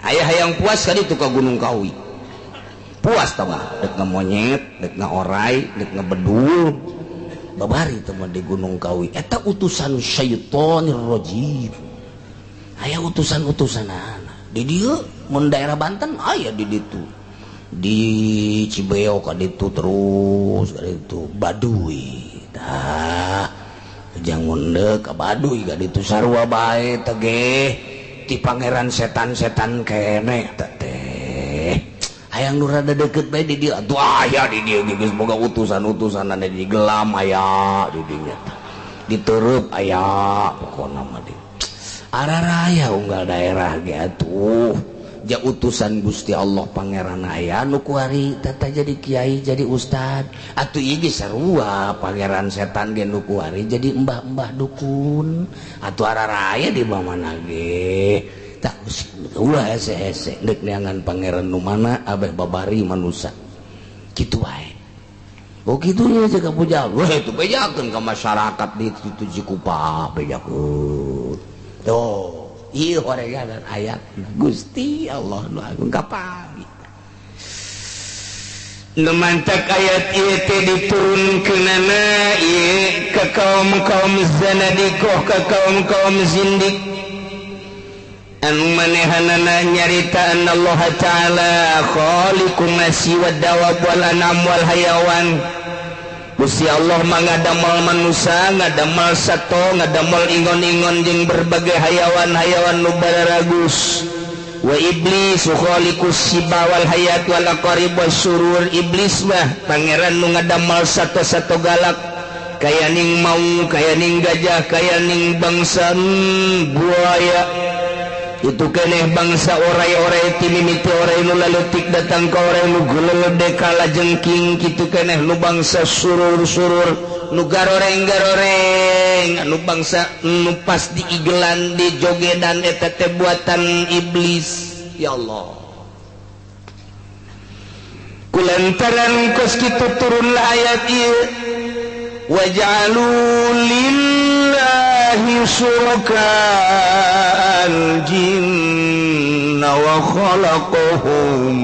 Aya hayang puas ka ditu ka Gunung Kawi. Puas tah mah dek ngamonyet, dek ngaoray, dek ngebedul. Babari teh mah di Gunung Kawi. Eta utusan syaitonir rajim. Aya utusan-utusanana. Di dieu mun daerah Banten aya di ditu. Di Cibeo ka ditu terus ka ditu Baduy. Tah ujang munde ka Baduy ka ditu sarua bae teh ge ti pangeran setan-setan keneh teh teh. Hayang nu rada deukeut bae di dieu atuh aya di dieu geus boga utusan-utusanana di gelam aya di dinya tah. Ditereup aya pokona mah di araraya unggal daerah ge atuh. Ja utusan Gusti Allah pangeran aya nu kuari tata jadi kiai jadi ustad atuh ieu ge sarua pangeran setan ge nu kuari jadi embah-embah dukun atuh araraya di mana ge tah ulah hese-hese deuk neangan pangeran nu mana abeh babari manusa kitu wae. Oh kitu nya ka pujal weh itu bejakeun ka masyarakat di situ Cikupa bejakeun tuh. Ieu horegan ayat Gusti Allah nu agung kapan nu mantak ayat ieu teh diturunkeunana ieu ka kaum-kaum zanadiqah ka kaum-kaum zindik anu manehanana nyarita Allah Ta'ala khaliqun nasi wad dawab wal anam wal hayawan. Gusti Allah mah ngadamel manusia, ngadamel sato, ngadamel ingon-ingon jeung berbagai hayawan-hayawan nu bararagus. Wa iblis khaliqus siba wal hayat wal aqarib wasyurur. Iblis mah pangeran nu ngadamel sato-sato galak, kaya ning maung, kaya ning gajah, kaya ning bangsa buaya. Itu keneh bangsa orai-orai ti mimiti orai nu laletik datang ka orai nu gulelede kalajengking kitu keneh nu bangsa surur-surur nu garoreng-garoreng anu bangsa nu pas diigelan dijogedan eta teh buatan iblis. Ya Allah, kulantaran kos kitu turunlah ayat ieu waj'alu lillahi syuraka al-jinna wa khalaqahum.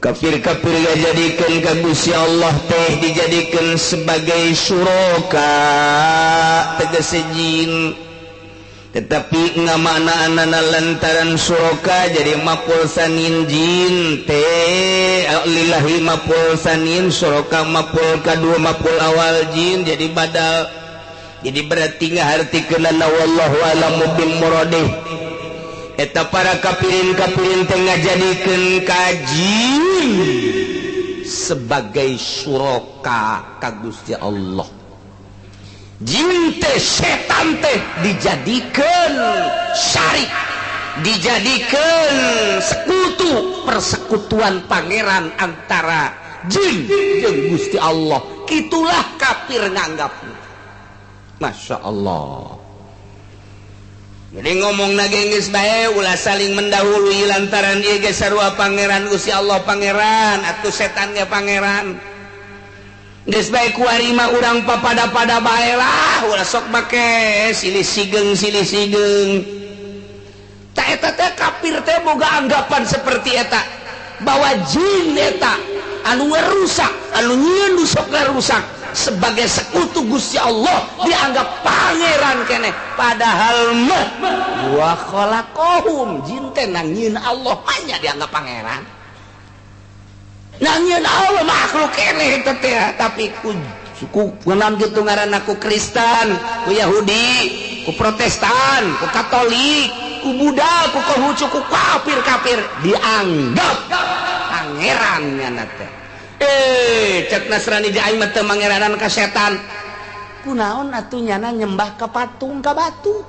Kafir-kafir dijadikan ka Gusti Allah teh dijadikan sebagai syuraka tegese jin, tetapi ngamaknaanana lantaran syuraka jadi maf'ul sanin jin teh lillahi maf'ul sanin syuraka maf'ul kadua maf'ul awal jin jadi badal. Jadi berarti ngahartikeunana wallahu alamu bil muradih. Eta para kafirin-kafirin teh ngajadikeun ka jin sebagai syuraka ka Gusti Allah. Jin teh setan teh dijadikeun syarik, dijadikeun sekutu, persekutuan pangeran antara jin jeung Gusti Allah. Kitulah kafir nganggapna. Masya Allah. Jadi ngomong nage geus bae ulah saling mendahului lantaran ieu ge sarua pangeran Gusti Allah pangeran atuh setan ge pangeran. Geus bae kuari mah urang papada-pada bae lah ulah sok make silih sigeng silih sigeng. Ta eta teh kafir teh boga anggapan seperti eta bahwa jin eta anu ngarusak, anu nyieun nu sok ngarusak sebagai sekutu Gusti Allah dianggap pangeran keneh, padahal mah wa khalaqahum jin teh nang nyieun Allah mah dianggap pangeran. Nang nyieun Allah makhluk keneh eta teh, tapi ku suku kunaon kitu ngaranna ku Kristen, ku Yahudi, ku Protestan, ku Katolik, ku Buddha, ku Konghucu, ku kafir-kafir dianggap pangeran nyana teh. Cek Nasrani di aing mah teu mangeranan ka setan. Kunaon atuh nyana nyembah ka patung ka batu.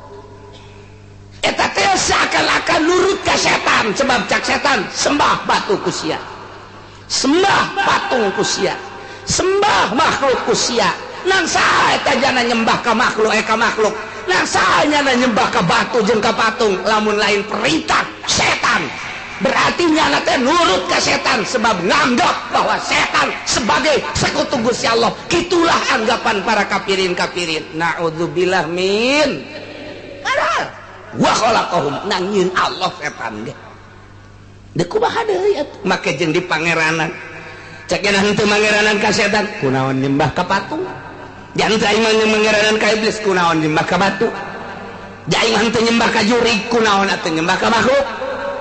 Eta teh seakan-akan nurut ka setan sebab cak setan sembah batu ku sia. Sembah patung ku sia. Sembah makhluk ku sia. Nang saha eta jana nyembah ka makhluk ka makhluk. Nang saha nyana nyembah ka batu jeung ka patung lamun lain perintah setan. Berarti nyana teh nurut ke setan sebab nganggap bahwa setan sebagai sekutu Gusti Allah. Itulah anggapan para kafirin-kafirin. Na'udzubillah min. Padahal Wa khalaqahum nangieun Allah setan ge. Deuk kumaha deui atuh make jeung di pangeranan. Cek cenah henteu mangeranan ka setan, kunaon nyembah ka patung? Jangan aing mah mangeranan ka iblis, kunaon nyembah ka batu? Aing mah henteu nyembah ka jurig, kunaon atuh nyembah ka makhluk?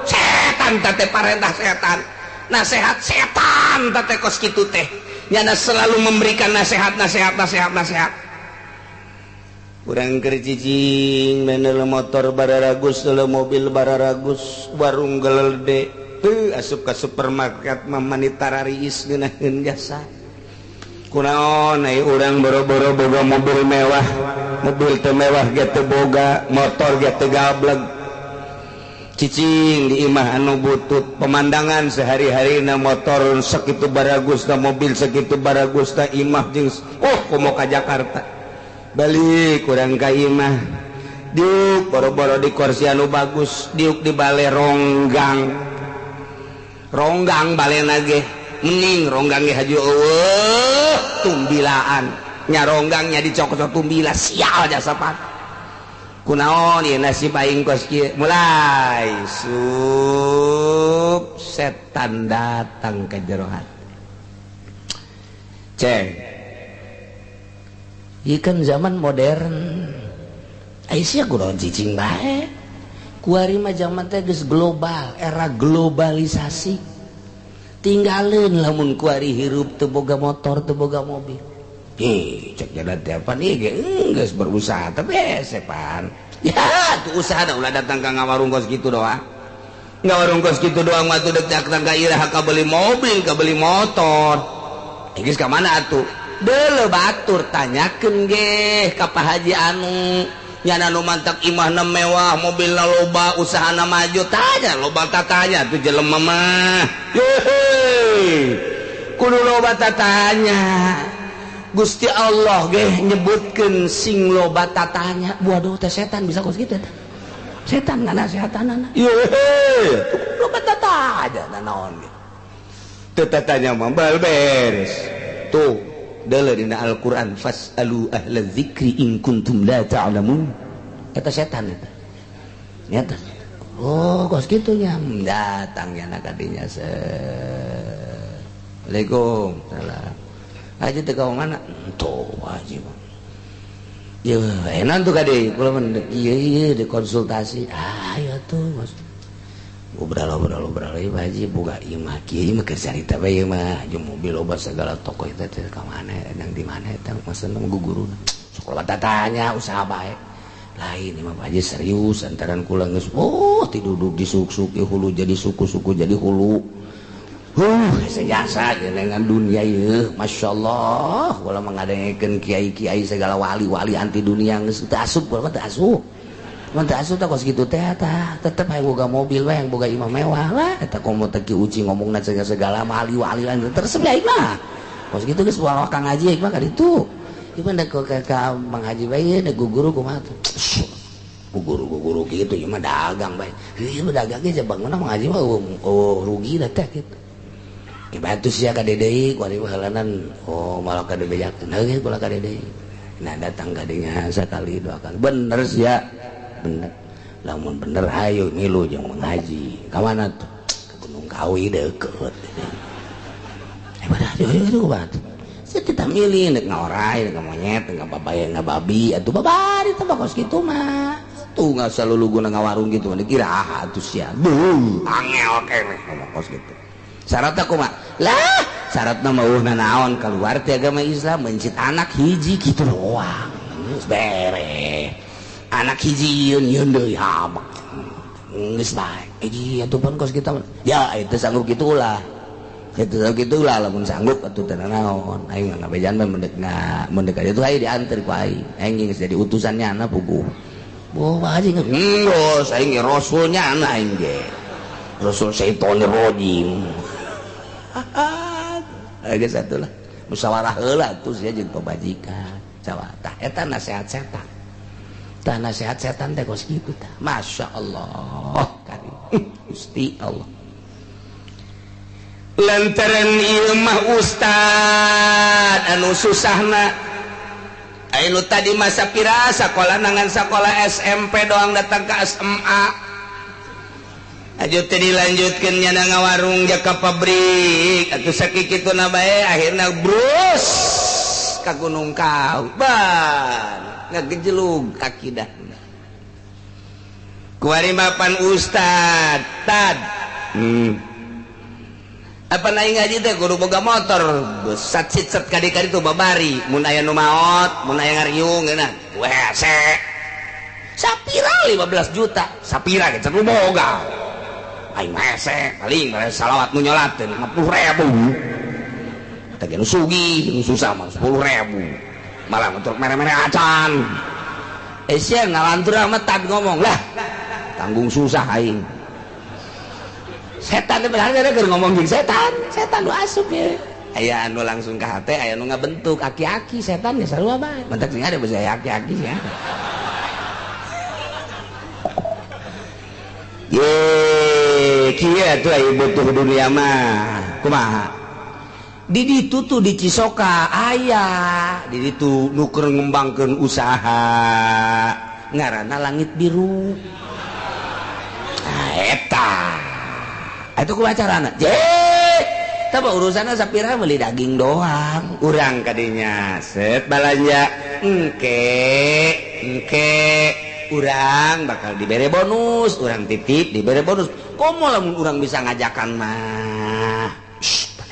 Setan teh parentah setan. Nasihat setan teh kos kitu teh. Nyana selalu memberikan nasihat nasihat nasihat nasihat. Urang keur cicing menel motor bararagus, mobil bararagus, warung gelede, teu asup ka supermarket mah manita rariis ngeunaheun jasa. Kunaon ai urang boro-boro boga mobil mewah, mobil teu mewah ge teu boga, motor ge teu gableg. Cicing di imah anu butut, pemandangan sehari-harina motor sakitu baragusna, mobil sakitu baragusna, imah jeung oh komo ka Jakarta. Balik kurang ka imah, diuk boro-boro di kursi anu bagus, diuk di bale ronggang. Ronggang balena ge mending ronggang ge haju eueuh tumbilaan. Nya ronggangnya dicokot tumbila sial jasa pan. Kunaon ieu nasib aing kos kieu, mulai sup setan datang ke jero hati. Ceng, ieu kan zaman modern, ai sia kunaon cicing bae. Kuari mah zaman teh geus global, era globalisasi. Tinggalin lamun kuari hirup teu boga motor, teu boga mobil. Ih, cek jalan tiap nih, geus berusaha tapi sepan. Ya, tuh usaha dah ulah datang ka ngawarung kos kitu doang. Ngawarung kos kitu doang mah tuh dek datang ka iraha ka beli mobil, ka beli motor. Geus ka mana atuh? Deuleu batur tanyakeun ge ka Pak Haji anu nyana nu mantak imahna mewah, mobilna loba, usahana maju, tanya loba tatanya tuh jelema mah. Heuh. Kudu loba tatanya. Gusti Allah ge nyebutkeun sing loba tatanya. Waduh teh setan bisa kos kitu teh. Setan nganasehatanana. Yehe, loba tatanya naon ge. Teu tatanya mah bal beres. Tuh, deuleu dina Al-Qur'an fasalu ahla dzikri in kuntum la ta'lamun. Eta setan eta. Nyata. Oh, kos kitu nya datang nya ka dinya. Assalamualaikum. Salam. Haji teh ka mana? Tuh haji mah. Yeuh, enak tuh kade, kula mah ieu ieu dikonsultasi. Ah, ya tuh Mas. Ngobrol-ngobrol ieu Pak Haji boga ieu mah kieu ieu mah keur carita bae ieu mah. Jeung mobil loba segala toko eta teh ka mana, nang di mana eta maksudna mah guguruna. Sok loba tatanya usaha bae. Lain ieu mah Pak Haji serius antaran kula geus oh tiduduk disuk-suk hulu jadi suku-suku jadi hulu. Sejasa dengan dunia ieu Masya Allah kula mengadengekeun kiai-kiai segala wali-wali anti dunia geus teu asup kula mah teu asup. Mun teu asup teh kos kitu teh tah tetep hayang boga mobil we hayang boga imah mewah lah eta komo teh Ki Uci ngomongna segala wali-wali lain teresep ya mah. Kos kitu geus bawa Kang Haji mah ka ditu. Ieu mah da ka Mang Haji bae da guru kumaha tuh. Guru-guru kitu ieu mah dagang bae. Ieu mah dagang ge bangunna Mang Haji mah oh rugi da teh kitu. Bantu sia ka deui kuari halanan oh malah ka dibejakeun heuh kula ka deui. Nah datang ka dinya sakali dua kali bener sia bener lamun bener hayu ngilu jeung mengaji ka mana tuh ke Gunung Kawi deukeut. Eh badah hayu kumaha sia kita milih nek ngaorai nek monyet nek babaya ngababi atuh babari teh kos kitu mah tuh ngasa luluguna ngawarung kitu mah dikira atuh sia beuh angel keneh ngomong kos kitu. Syaratna kumaha? Lah, syaratna mah eueuh nanaon keluar ti agama Islam mencit anak hiji kitu doang. Geus beres. Anak hiji yeun yeun deui hamak. Geus bae. Hiji atuh pun kos kita. Ya itu sanggup kitu ulah. Itu sanggup kitu ulah lamun sanggup atuh teu nanaon. Aing mah ngabejan mah mendek mendek aja tuh aing dianter ku aing. Aing geus jadi utusan nyana puguh. Boh Pak Haji geus aing ge rasul nyana aing ge. Rasul syaitonir rajim. Geus atuh lah musyawarah heula atuh sia jeung pamajikan. Tah eta nasihat setan. Tah nasihat setan teh kos kitu tah. Masya Allah kari. Gusti Allah. Lantaran ieu mah ustad anu susahna Ayo tadi masa pira sekolah nangan sekolah SMP doang datang ke SMA. Ayo tadi dilanjutkan nyana ngawarung jaka pabrik atuh sakitu na bae akhirna brus ka Gunung Kau. Ban ngagejelug akidahna. Kuari mapan ustad tad. Apa naik ngaji teh kudu boga motor sat sit sat kadi-kadi tuh babari mun aya nu maot mun aya ngariung geuna wese sapira 15 juta sapira ge nu boga aing mah hese paling salawat nu nyolat teh 50.000 teh nu sugih nu susah mah 10.000 malah untuk mere-mere acan sia ngalantur amat tad ngomong lah tanggung susah aing. Setan teh benar keur ngomong jeung setan, setan nu asup ye. Aya anu langsung ka hate, aya nu ngabentuk aki-aki setan ge sarua bae. Mentak sing ada basa aki-aki sia. Ye, kieu atuh aya butuh dunia mah. Kumaha? Di ditu tuh di Cisoka aya, di ditu nu keur ngembangkeun usaha ngaranna Langit Biru. Nah, eta itu kumaha je taba urusanna sapira beli daging doang urang kadinya set balanja engke engke urang bakal dibere bonus urang titip dibere bonus komo lamun urang bisa ngajakan mah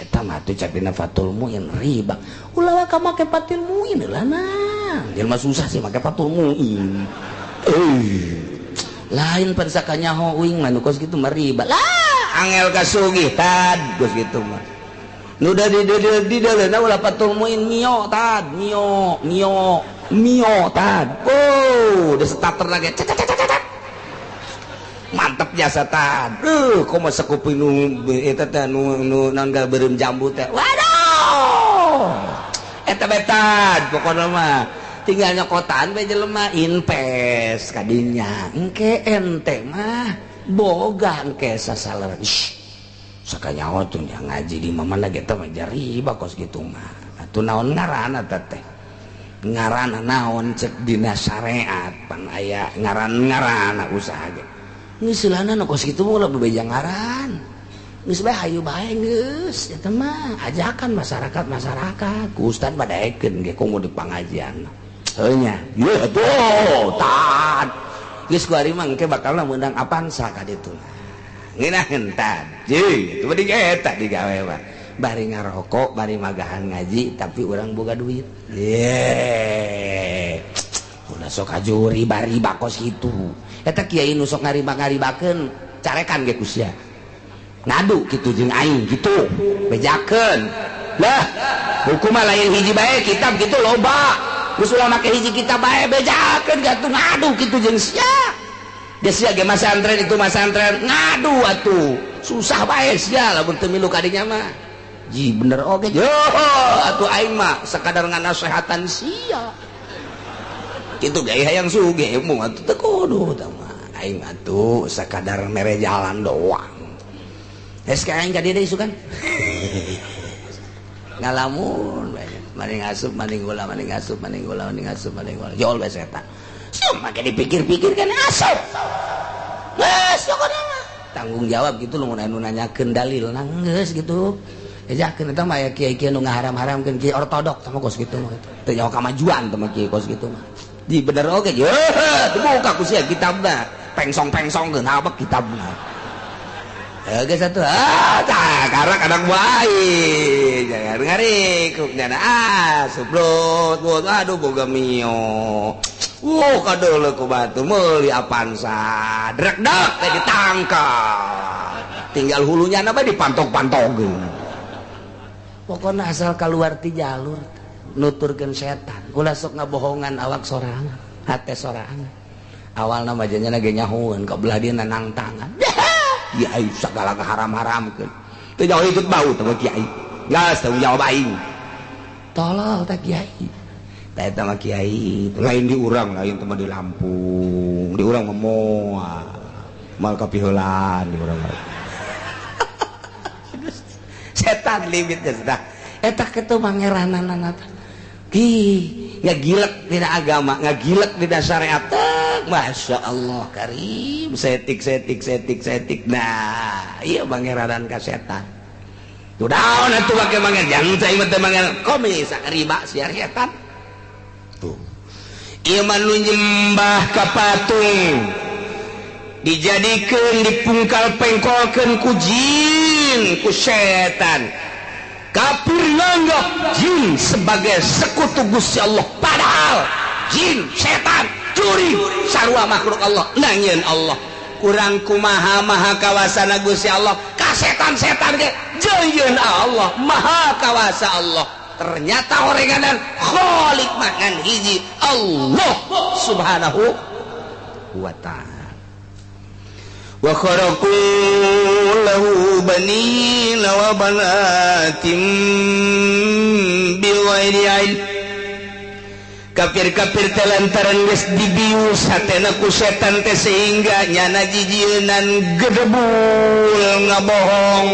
eta mah tuh capina Fatul Muin riba ulah ka make Fatul Muin lah nah jelema susah sih make Fatul Muin lain pansakanya uing mah nu kos kitu mah riba lah angel kasugih tad geus kitu mah nu da di di ulah Fatul Muin mio tad mio mio mio tad oh udah starter lagi cet cet cet mantep jasa tad komo sakupi nu eta teh nu naon beureum jambu teh waduh eta bae tad pokona mah tinggal nyokotan bae jelema invest kadinya engke ente mah boga engke sasaler sakanyaho tuh ngaji di mana ge teh mah riba kos kitu mah atuh naon ngaranna teh ngaranna naon cek dina syariat pan aya ngaran-ngaranna usaha ge geus seulana nu kos kitu mah ulah bebeja ngaran geus bae hayu bae geus eta mah ajakan masyarakat-masyarakat ku ustad badaekeun ge komo di pangajian heuh nya ye atuh tad geus kuari mah engke bakal meunang Avanza ka ditu. Ngeunaheun tad. Jeung itu mah eta digawe mah. Bari ngarokok, bari magahan ngaji tapi urang boga duit. Ye. Ulah sok aju riba-riba kos kitu. Eta kiai nu sok ngariba-ngaribakeun carekan ge ku sia. Ngadu kitu jeung aing kitu, bejakeun. Lah, hukum mah lain hiji bae kitab kitu loba. Geus ulah make hiji kitab bae bejakeun atuh ngadu kitu jeung sia. Geus sia ge masantren itu masantren ngadu atuh. Susah bae sia lamun teu milu ka dinya mah. Ji bener oge. Yo atuh aing mah sakadar nganasehatan sia. Kitu ge hayang sugih mung atuh teu kudu tah mah. Aing atuh sakadar mere jalan doang. Geus ka aing ka dieu deui isukan. Ngalamun bae. Maning asup, maning gula, maning asup, maning gula, maning asup, maning gula. Jol bae setan. Sia make dipikir-pikir kan asup. Geus pokona mah. Tanggung jawab gitu lu mun anu nanyakeun dalil geus gitu. Ejakeun eta mah aya kiai-kiai nu ngaharam-haramkeun kiai ortodok sama kos kitu mah gitu. Teu nyaho kamajuan teh mah kiai kos kitu mah. Di bener oge ye, dibuka ku sia kitabna. Pengsong-pengsongkeun habek kitabna. Geus atuh ah tah karena kadang bae jangan ngarikuk nyana ah suplot aduh boga mio wuh kadeuleu ku batu meuli Avanza drek-dek teh ditangkap tinggal hulunya na bae dipantok-pantogkeun pokona asal kaluar ti jalur nuturkeun setan ulah sok ngabohongan awak sorangan hate sorangan awalna mah janyana ge nyahoeun ka belah dieuna nangtangan kiai segala keharam-haramkeun teu jauh ikut bau teh kiai geus tanggung jawab aing tolol teh kiai teh eta mah kiai lain di urang lain teh mah di Lampung di urang mah moal mal kapiheulan di urang mah setan limitnya sudah eta kitu mangeranana teh ki Ngagilek dina agama, ngagilek dina syariat. Masya Allah karim, setik setik setik setik. Nah, iya pangeranan ka setan. Tuh daun atuh make mangan, jangan saya mah teh mangan komis riba siar setan. Tuh. Ieu mah nu nyembah ka patung. Dijadikeun dipungkal pengkolkeun ku jin, ku setan. Kafir nganggap jin sebagai sekutu Gusti Allah, padahal jin, setan, curi sarua makhluk Allah nangieun Allah. Kurang kumaha maha kawasana Gusti Allah ka setan-setan ge jeuyeun Allah, maha kawasa Allah. Ternyata orenganan khalik mangan hiji Allah Subhanahu wa ta'ala. Wa kharaqu lahu banina wa banatin bighairi ilm. Kafir-kafir teh lantaran geus dibius hatena ku setan teh sehingga nyana jijieunan gedebul ngabohong.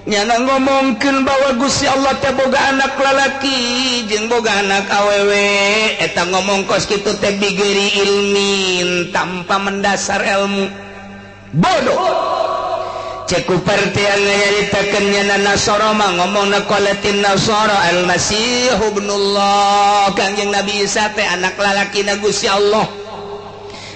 Nyana ngomongkeun bahwa Gusti Allah teh boga anak lalaki jeung boga anak awewe. Eta ngomong kos kitu teh bighairi ilmin, tanpa mendasar ilmu. Bodoh. Cek ku partian nyaritakeun nyana Nasara mah ngomongna qalatin Nasara al-Masih ibnullah, Kangjeng Nabi Isa teh anak lalakina Gusti Allah.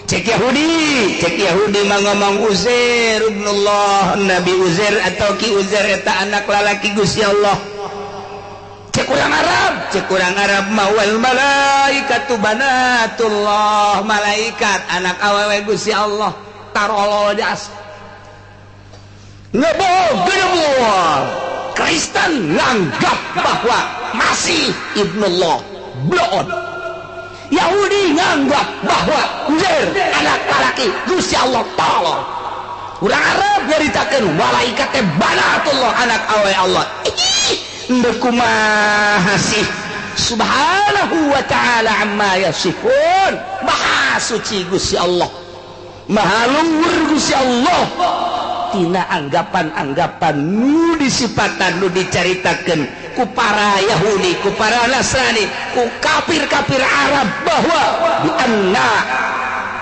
Cek Yahudi mah ngomong Uzair ibnullah, Nabi Uzair atau Ki Uzair eta anak lalaki Gusti Allah. Cek urang Arab mah wal malaikatu banatullah, malaikat anak awewe Gusti Allah. Tarolol jas. Ngebohong gedebul. Kristen nganggap bahwa Masih ibnullah, bloon. Yahudi nganggap bahwa Uzair anak lalaki Gusti Allah, tolong. Urang Arab nyaritakeun malaikat teh banatullah, anak awe Allah. Ih, ndek kumaha sih? Subhanahu wa ta'ala amma yasifun. Maha suci Gusti Allah, maha luhur Gusti Allah. Tina anggapan-anggapan nu disipatan, nu dicaritakeun ku para Yahudi, ku para Nasrani, ku kafir-kafir Arab bahwa bi anna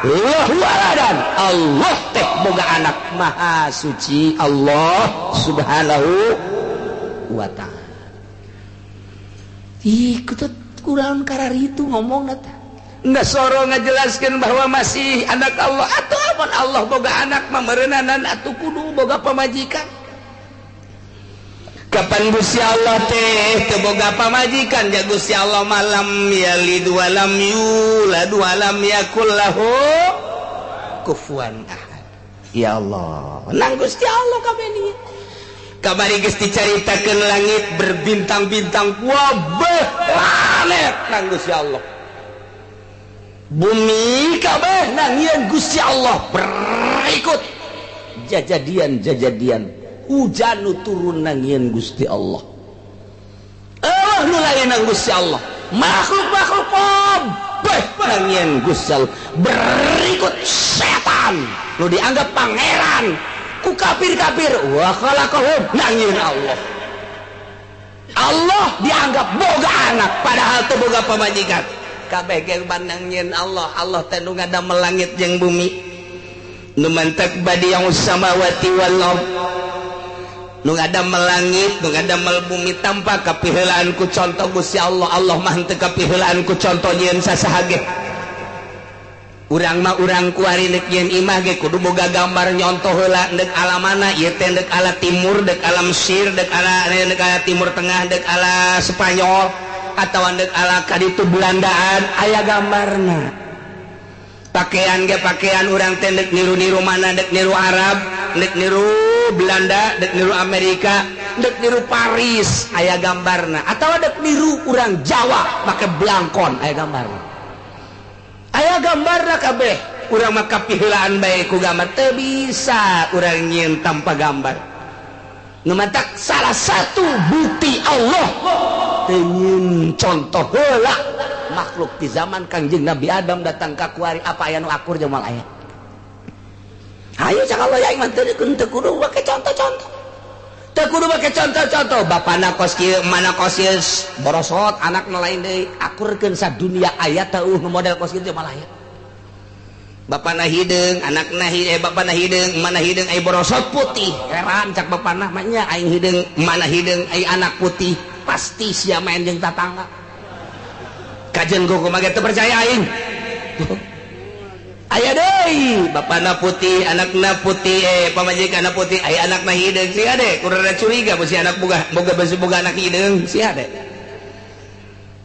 lahu waladan, Allah teh boga anak. Maha suci Allah Subhanahu wa ta'ala. Ih, kutut kurang kararitu ngomongna teh. Nasoro ngajelaskeun bahwa masih anak Allah atau amun Allah boga anak mah meureunana atuh kudu boga pamajikan. Kapan Gusti Allah teh teu boga pamajikan? Ja Gusti Allah malam yalid wa lam yulad wa lam yakul lahu kufuwan ahad. Ya Allah, nang Gusti Allah kabeh ieu. Kamari geus dicaritakeun langit berbintang-bintang wabeh planet nang Gusti Allah. Bumi kabeh nangieun Gusti Allah. Berikut jajadian-jajadian hujan nu turun nangieun Gusti Allah. Allah nu lain nang Gusti Allah. Makhluk-makhluk kabeh nangieun Gusti Allah. Berikut setan nu dianggap pangeran ku kafir-kafir wa khalaqahum nangieun Allah. Allah dianggap boga anak padahal teu boga pamajikan. Kabeh ge nangieun Allah. Allah teh nu ngadamel langit jeung bumi. Nu mantak badi'us samawati wal ard. Nu ngadamel langit, nu ngadamel bumi tanpa kapiheulaan ku contoh Gusti Allah. Allah mah henteu kapiheulaan ku contoh nyieun sasaha ge. Urang mah urang kuari deuk nyieun imah ge kudu boga gambar nyontoh heula deuk ala mana ieu teh, deuk ala timur, deuk ala Mesir, deuk ala Timur Tengah, deuk ala Spanyol atau deuk ala kaditu Belandaan, aya gambarna. Pakaian ge pakaian urang teh deuk niru-niru mana, deuk niru Arab, deuk niru Belanda, deuk niru Amerika, deuk niru Paris, aya gambarna. Atau deuk niru urang Jawa make blangkon, aya gambarna. Aya gambarna kabeh. Urang mah kapiheulaan bae ku gambar, teu bisa urang nyieun tanpa gambar. Nu matak salah satu bukti Allah teu nyieun contoh heula makhluk di zaman Kangjeng Nabi Adam datang ka kuari apa aya nu akur jeung moal aya. Hayu cak Allah ya iman teu kudu make contoh-contoh. Teu kudu make contoh-contoh bapana kos kieu mana kos ieu borosot anak nu lain deui akurkeun sadunia aya teu model kos kieu malah aya. Bapana hideung anakna hideung bapana hideung mana hideung ai borosot putih heran cak bapana mah nya aing hideung mana hideung ai anak putih pasti sia main jeung tatangga. Kajen kumaha ge teu percaya aing. Aya deui bapana putih anakna putih pamajikanna putih aya anakna hideung sia de kurang curiga beusi anak boga boga beusi boga anak hideung sia de.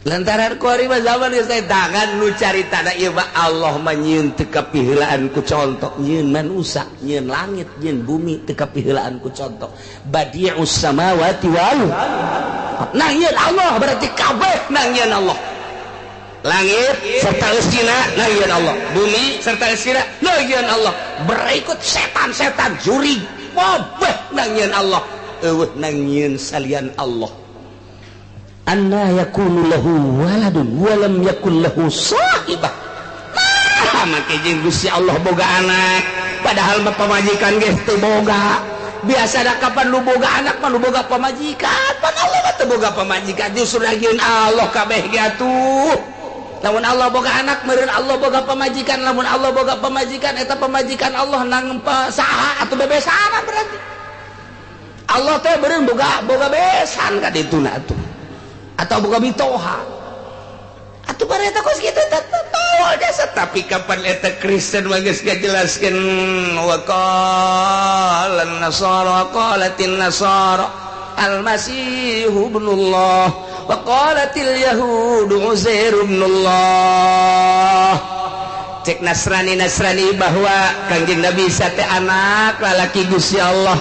Lantaran kuari mah zaman geus teh tangan nu caritana ieu mah Allah mah nyieun teu kapiheulaan ku contoh nyieun manusa nyieun langit nyieun bumi teu kapiheulaan ku contoh badi'us samawati wal nah nyieun Allah berarti kabeh nang nyieun Allah. Langit serta eusina nangieun Allah, bumi serta eusina nangieun Allah, berikut setan-setan juri kabeh nangieun Allah, eueuh nangieun salian Allah. Anna yakunu lahu waladun wa lam yakul lahu sahibah. Nah, make jeung Gusti Allah boga anak, padahal mah pamajikan geus teu boga. Biasa da kapan lu boga anak mah lu boga pamajikan, pan Allah mah teu boga pamajikan, justru nangieun Allah kabeh ge atuh. Lamun Allah boga anak meureun Allah boga pamajikan, lamun Allah boga pamajikan eta pamajikan Allah nang saha atuh bebesanan berarti. Allah teh meureun boga boga besan ka dituna atuh. Atau boga mitoha. Atuh bare eta kos kitu teh tol jasa tapi kapan eta Kristen mah geus ngajelaskeun wa qala an-nasara qalatin nasara al-masihu ibnullah wa qalatil yahudu Uzair ibnullah. Cek Nasrani bahwa Kangjeng Nabi Isa teh anak lalaki Gusti Allah.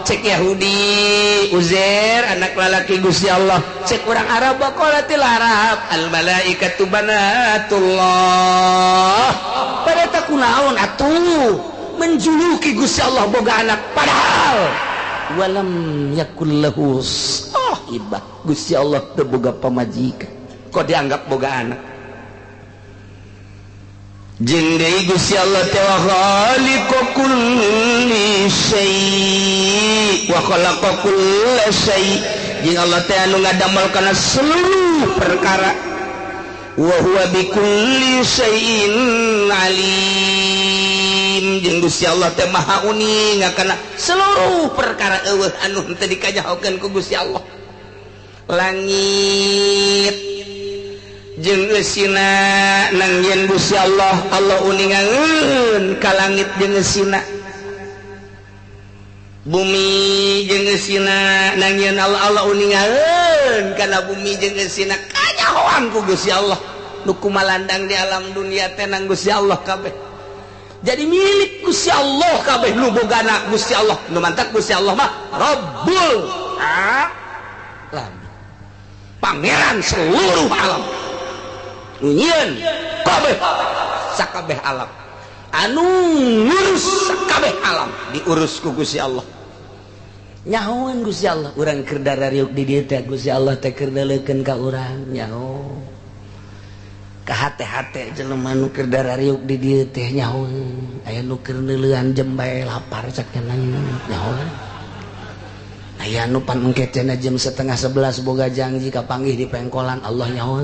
Cek Yahudi Uzair anak lalaki Gusti Allah. Cek urang Arab wa qalatil Arab al malaikatu banatullah. Pada tak kunaon atuh menjuluki Gusti Allah boga anak padahal walam yakul lahu sahibah. Gusti Allah teu boga pamajikan kok dianggap boga anak. Jeung deui Gusti Allah teh wa khaliqu kulli syai' wa khalaqa kulla syai'. Jeung Allah teh anu ngadamel kana seluruh perkara wa huwa bikulli syai'in alim. Jeung Gusti Allah teh maha uning kana seluruh perkara eueuh anu henteu dikanyahokeun ku Gusti Allah. Langit jeung eusina nangieun Gusti Allah, Allah uningangeun ka langit jeung eusina. Bumi jeung eusina nangieun Allah, Allah uningangeun kana bumi jeung eusina kanyahoan ku Gusti Allah. Nu kumalandang di alam dunia teh nang Gusti Allah kabeh. Jadi milik Gusti Allah kabeh nu bogana Gusti Allah, nu mantak Gusti Allah mah Rabbul Alamin. Pangeran seluruh alam. Nyieun kabeh sakabeh alam. Anu ngurus sakabeh alam diurus ku Gusti Allah. Nyahoan Gusti Allah, urang keur darariuk di dieu teh Gusti Allah teh keur neuleukeun ka urang nyaho. Ka hate-hate jelema nu keur darariuk di dieu teh nyaho. Aya nu keur neuleuan jem bae lapar cak nyaho. Aya nu pan engke cenah jam 10:30 boga janji kapanggih di pengkolan Allah nyaho.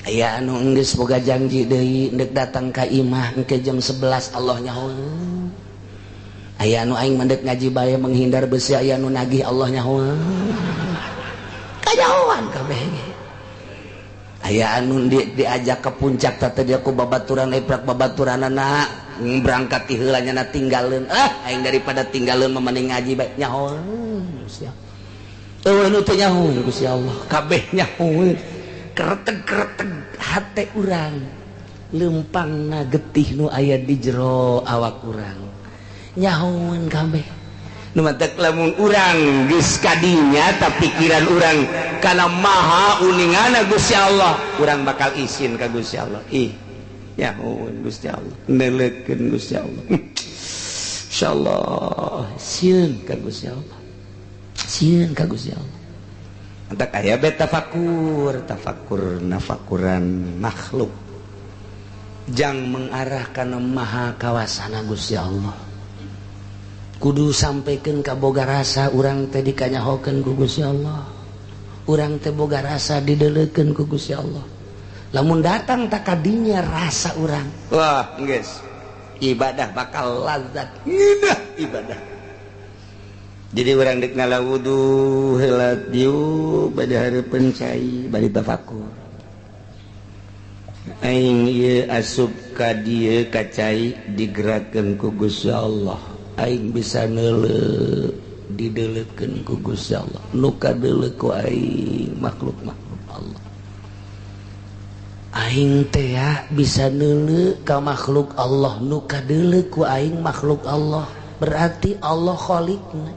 Aya anu enggeus boga janji deui ndek datang ka imah engke jam 11 Allah nyaho. Aya anu aing mendek ngaji bae menghindar besi aya anu nagih Allah nyaho. Kanyahoan kabeh ge. Aya anu diajak ke puncak teh dia ku babaturan eprak babaturanana berangkat ti heula nya tinggalkeun. Ah aing daripada tinggalkeun mah mending ngaji bae nyaho. Gusti Allah. Eueuh nu teu nyaho Gusti Allah kabeh nyaho. Kereteg-kereteg hate urang lempangna getih nu aya di jero awak urang nyahoan kabeh. Nu matak lamun urang geus kadinya tapikiran urang kana maha uningana Gusti Allah, urang bakal isin ka Gusti Allah. Ih nyahoan Gusti Allah, neuleukeun Gusti Allah. Insyaallah sieun ka Gusti Allah, sieun ka Gusti Allah. Antak aya be tafakur, tafakur nafakuran makhluk jang mengarah kana maha kawasana Gusti Allah. Kudu sampaikan ka boga rasa urang teh dikanyahokeun ku Gusti Allah. Urang teh boga rasa dideleukeun ku Gusti Allah. Lamun datang tak kadinya rasa urang. Wah, geus. Ibadah bakal lazat. Ngeunah ibadah. Jadi urang deuk ngala wudu heula dieu bade hareupeun cai bari tafakur. Aing ieu asup ka dieu ka cai digerakkeun ku Gusti Allah. Aing bisa neuleuh dideleukeun ku Gusti Allah. Nu kadeuleuh ku aing makhluk-makhluk Allah. Aing teh bisa neuleuh ka makhluk Allah, nu kadeuleuh ku aing makhluk Allah. Berarti Allah khaliqna.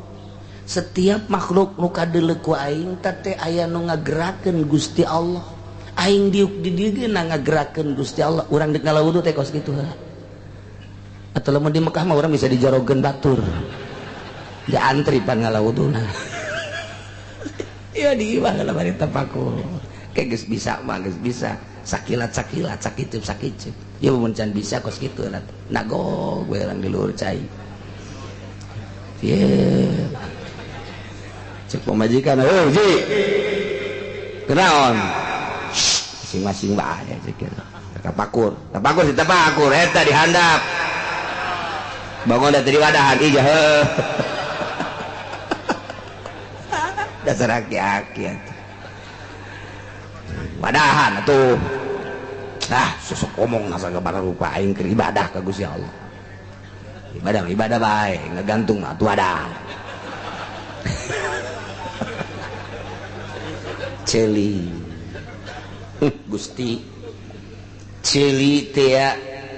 Setiap makhluk nu kadeuleuh ku aing teh aya nu ngagerakeun Gusti Allah. Aing diuk di dieu ge ngagerakeun Gusti Allah. Urang deuk ngala wudu teh kos kitu heula. Atau lamun di Mekah mah urang bisa dijorogeun batur. Dia antri pan ngala wuduna. Iya di imah lah bari tapakur. Kayak geus bisa mah geus bisa. Sakilat-sakilat, sakicup-sakicup. Ya mun can bisa kos kitu lah. Nagog we urang di luhur cai. Ye. Cek pamajikan, "Heuh, Ji. Kenaon?" Masing-masing bae cek kitu. Tapakur, tapakur si tapakur eta di handap. Bangun da tadi wadahan ija heuh. Dasar aki-aki atuh. Wadahan atuh. Nah, sosok ngomong nasa gabara rupa aing keur ibadah ka Gusti Allah. Ibadah ibadah bae, ngagantung atuh wadah. Celi. Gusti ceuli teh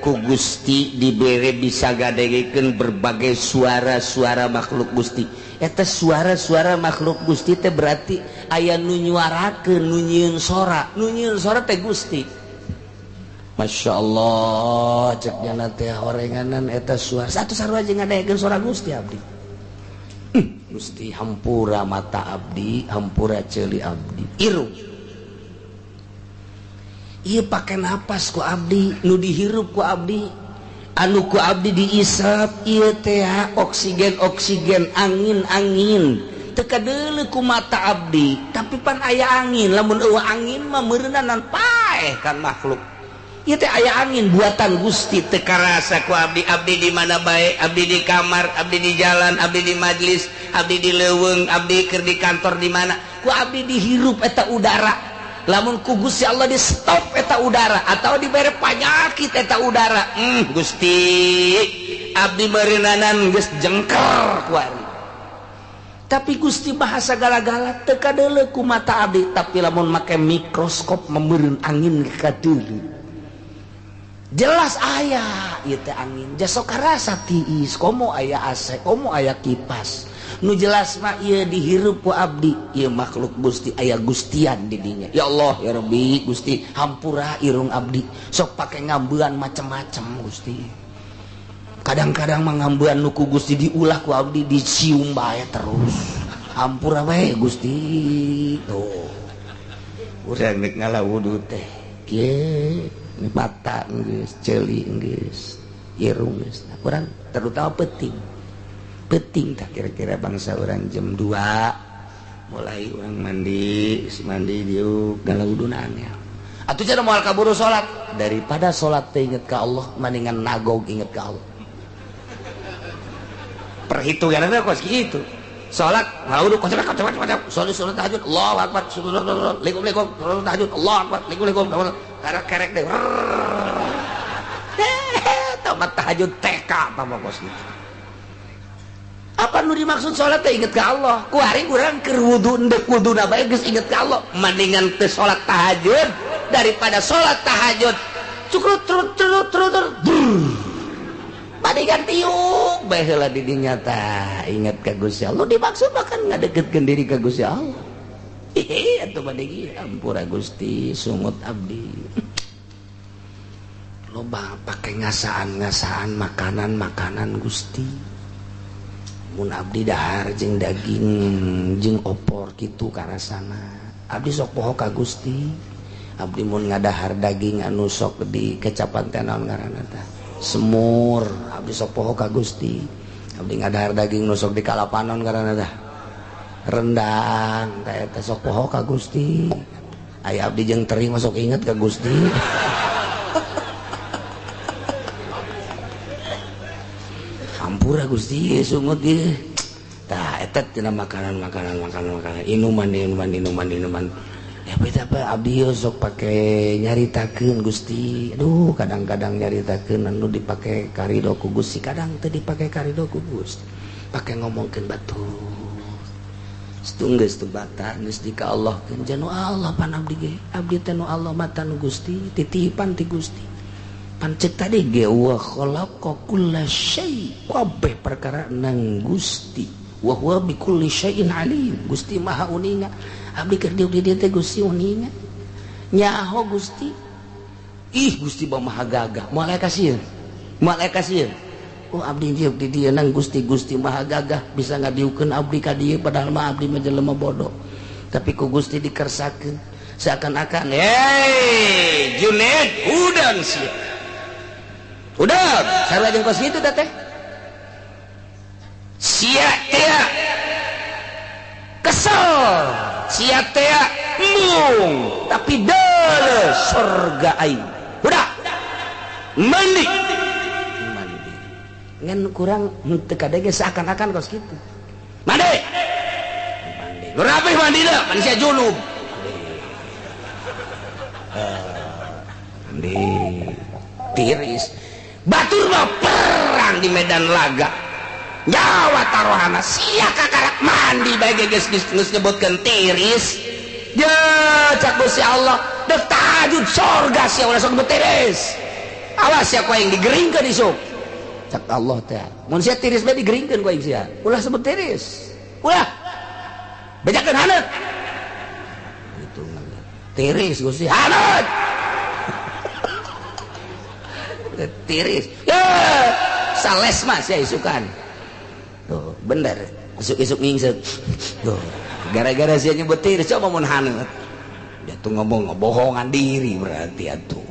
ku Gusti dibere bisa gadegekeun berbagai suara-suara makhluk Gusti. Eta suara-suara makhluk Gusti teh berarti aya nu nyuarakeun, nu nyieun sora, nu nyieun sora teh Gusti. Masya Allah, cek jana teh horenganan eta suara. Satu sarua jeung ngadegekeun suara Gusti abdi. Gusti hampura mata abdi, hampura ceuli abdi. Irung. Ieu pake napas ku abdi, nu dihirup ku abdi, anu ku abdi diisap ieu teh oksigen oksigen, angin angin. Teu kadeuleu ku mata abdi, tapi pan aya angin. Lamun eueuh angin mah meureunanan paeh kan makhluk. Ieu teh aya angin buatan Gusti teu karasa ku abdi. Abdi di mana bae, abdi di kamar, abdi di jalan, abdi di majlis, abdi di leuweung, abdi keur di kantor di mana, ku abdi dihirup eta udara. Lamun ku Gusti Allah di stop eta udara atau dibere panyakit eta udara, Gusti abdi meureunnanan geus jengker kuari. Tapi Gusti bahasa gala-gala teu kadeuleu ku mata abdi, tapi lamun make mikroskop meureun angin kadeuleu. Jelas aya ieu teh angin, jasok karasa tiis, komo aya AC, komo aya kipas. Nu jelas mah ieu dihirup ku abdi, ieu makhluk Gusti aya gustian di dinya. Ya Allah ya Rabbi Gusti hampura irung abdi, sok pake ngambean macem-macem Gusti. Kadang-kadang mah ngambean nu ku Gusti diulah ku abdi dicium bae terus. Hampura bae Gusti. Tuh. Urang rek ngala wudu teh. Kieu mata geus, ceuli geus, irung geus. Urang terutama peuting. Penting tak kira-kira bangsa orang jam 2 mulai orang mandi, mandi diuk galau wuduna angel. Atuh cenah moal kaburu salat, daripada salat teh inget ka Allah mendingan nagog inget ka Allah. Perhitunganna kos kitu. Salat ngawudu kocok kocok kocok, salat salat tahajud Allahu akbar, likum likum, salat tahajud Allahu akbar, likum likum, kerek-kerek deh. Tamat tahajud TK apa kos kitu. Apa nu dimaksud salat teh inget ka Allah? Ku hari urang keur wudu endek wuduna bae geus inget ka Allah. Mendingan teu salat tahajud daripada salat tahajud cukrut trut trut trut mendingan tiuk bae heula di dinya tah inget ka Gusti Allah. Dimaksud bahkan ngadeketkeun diri ka Gusti Allah. Ih atuh bade ampura Gusti sungut abdi. Loba pake ngasaan-ngasaan makanan-makanan Gusti. Mun abdi dahar jeung daging jeung opor kitu karasana. Abdi sok poho ka Gusti. Abdi mun ngadahar daging anu sok di kecapan teh naon ngaranna tah? Semur. Abdi sok poho ka Gusti. Abdi ngadahar daging nusok di kalapanon karena tah rendang tah eta sok poho ka Gusti. Aya abdi jeung teri masuk inget ka Gusti. Ampura Gusti sungut ieu. Tah eta tina makanan makanan makanan makanan inuman inuman inuman inuman. Ya beda apa abdi sok pake nyaritakeun Gusti. Aduh kadang-kadang nyaritakeun anu dipake karido ku Gusti, kadang teu dipake karido ku Gusti. Pake ngomongkeun batur. Geus teu bata geus di ka Allah keun janu Allah pan abdi ge. Abdi teh nu Allah mata nu Gusti, titipan ti Gusti. Pan ceuk tadi ge wa khalaqa kulla syai, kabeh perkara nang Gusti. Wa huwa bi kulli syai'in alim. Gusti Maha uninga. Abdi keur diuk di dieu teh Gusti uninga. Nyaho Gusti. Ih Gusti maha gagah. Moal aya kasieun. Moal aya kasieun. Oh abdi diuk di dieu nang Gusti, Gusti maha gagah bisa ngadiukeun abdi ka dieu padahal mah abdi mah jelema bodoh. Tapi ku Gusti dikersakeun seakan-akan, "Hei, Junaid, udang sia." Udang, sarua jeung kos kitu teh. Sia teh kesel, sia teh embung, tapi deuleu surga aing. Udah mandi mandi ngan kurang henteu kadege seakan-akan kos kitu. Mandi mandi nu rapih mandina pan sia junub. Mandi tiris batur mah perang di medan laga. Nyawa taruhana sia kakarak mandi bae geus geus nyebutkeun tiris. Ya cak Gusti Allah dek tahajud surga sia ulah sok tiris. Awas sia ku aing digeringkeun isuk. Cak Allah teh. Mun sia tiris bae digeringkeun ku aing sia. Ulah sebut tiris. Ulah. Bejakeun haneut. Gitu tiris Gusti haneut. Tiris. Ya sales mah sia isukan. Tuh, bener. Isuk-isuk ngingsek. Tuh, gara-gara sia nyebut tiris coba mun haneut. Dia tuh ngomong ngebohongan diri berarti atuh.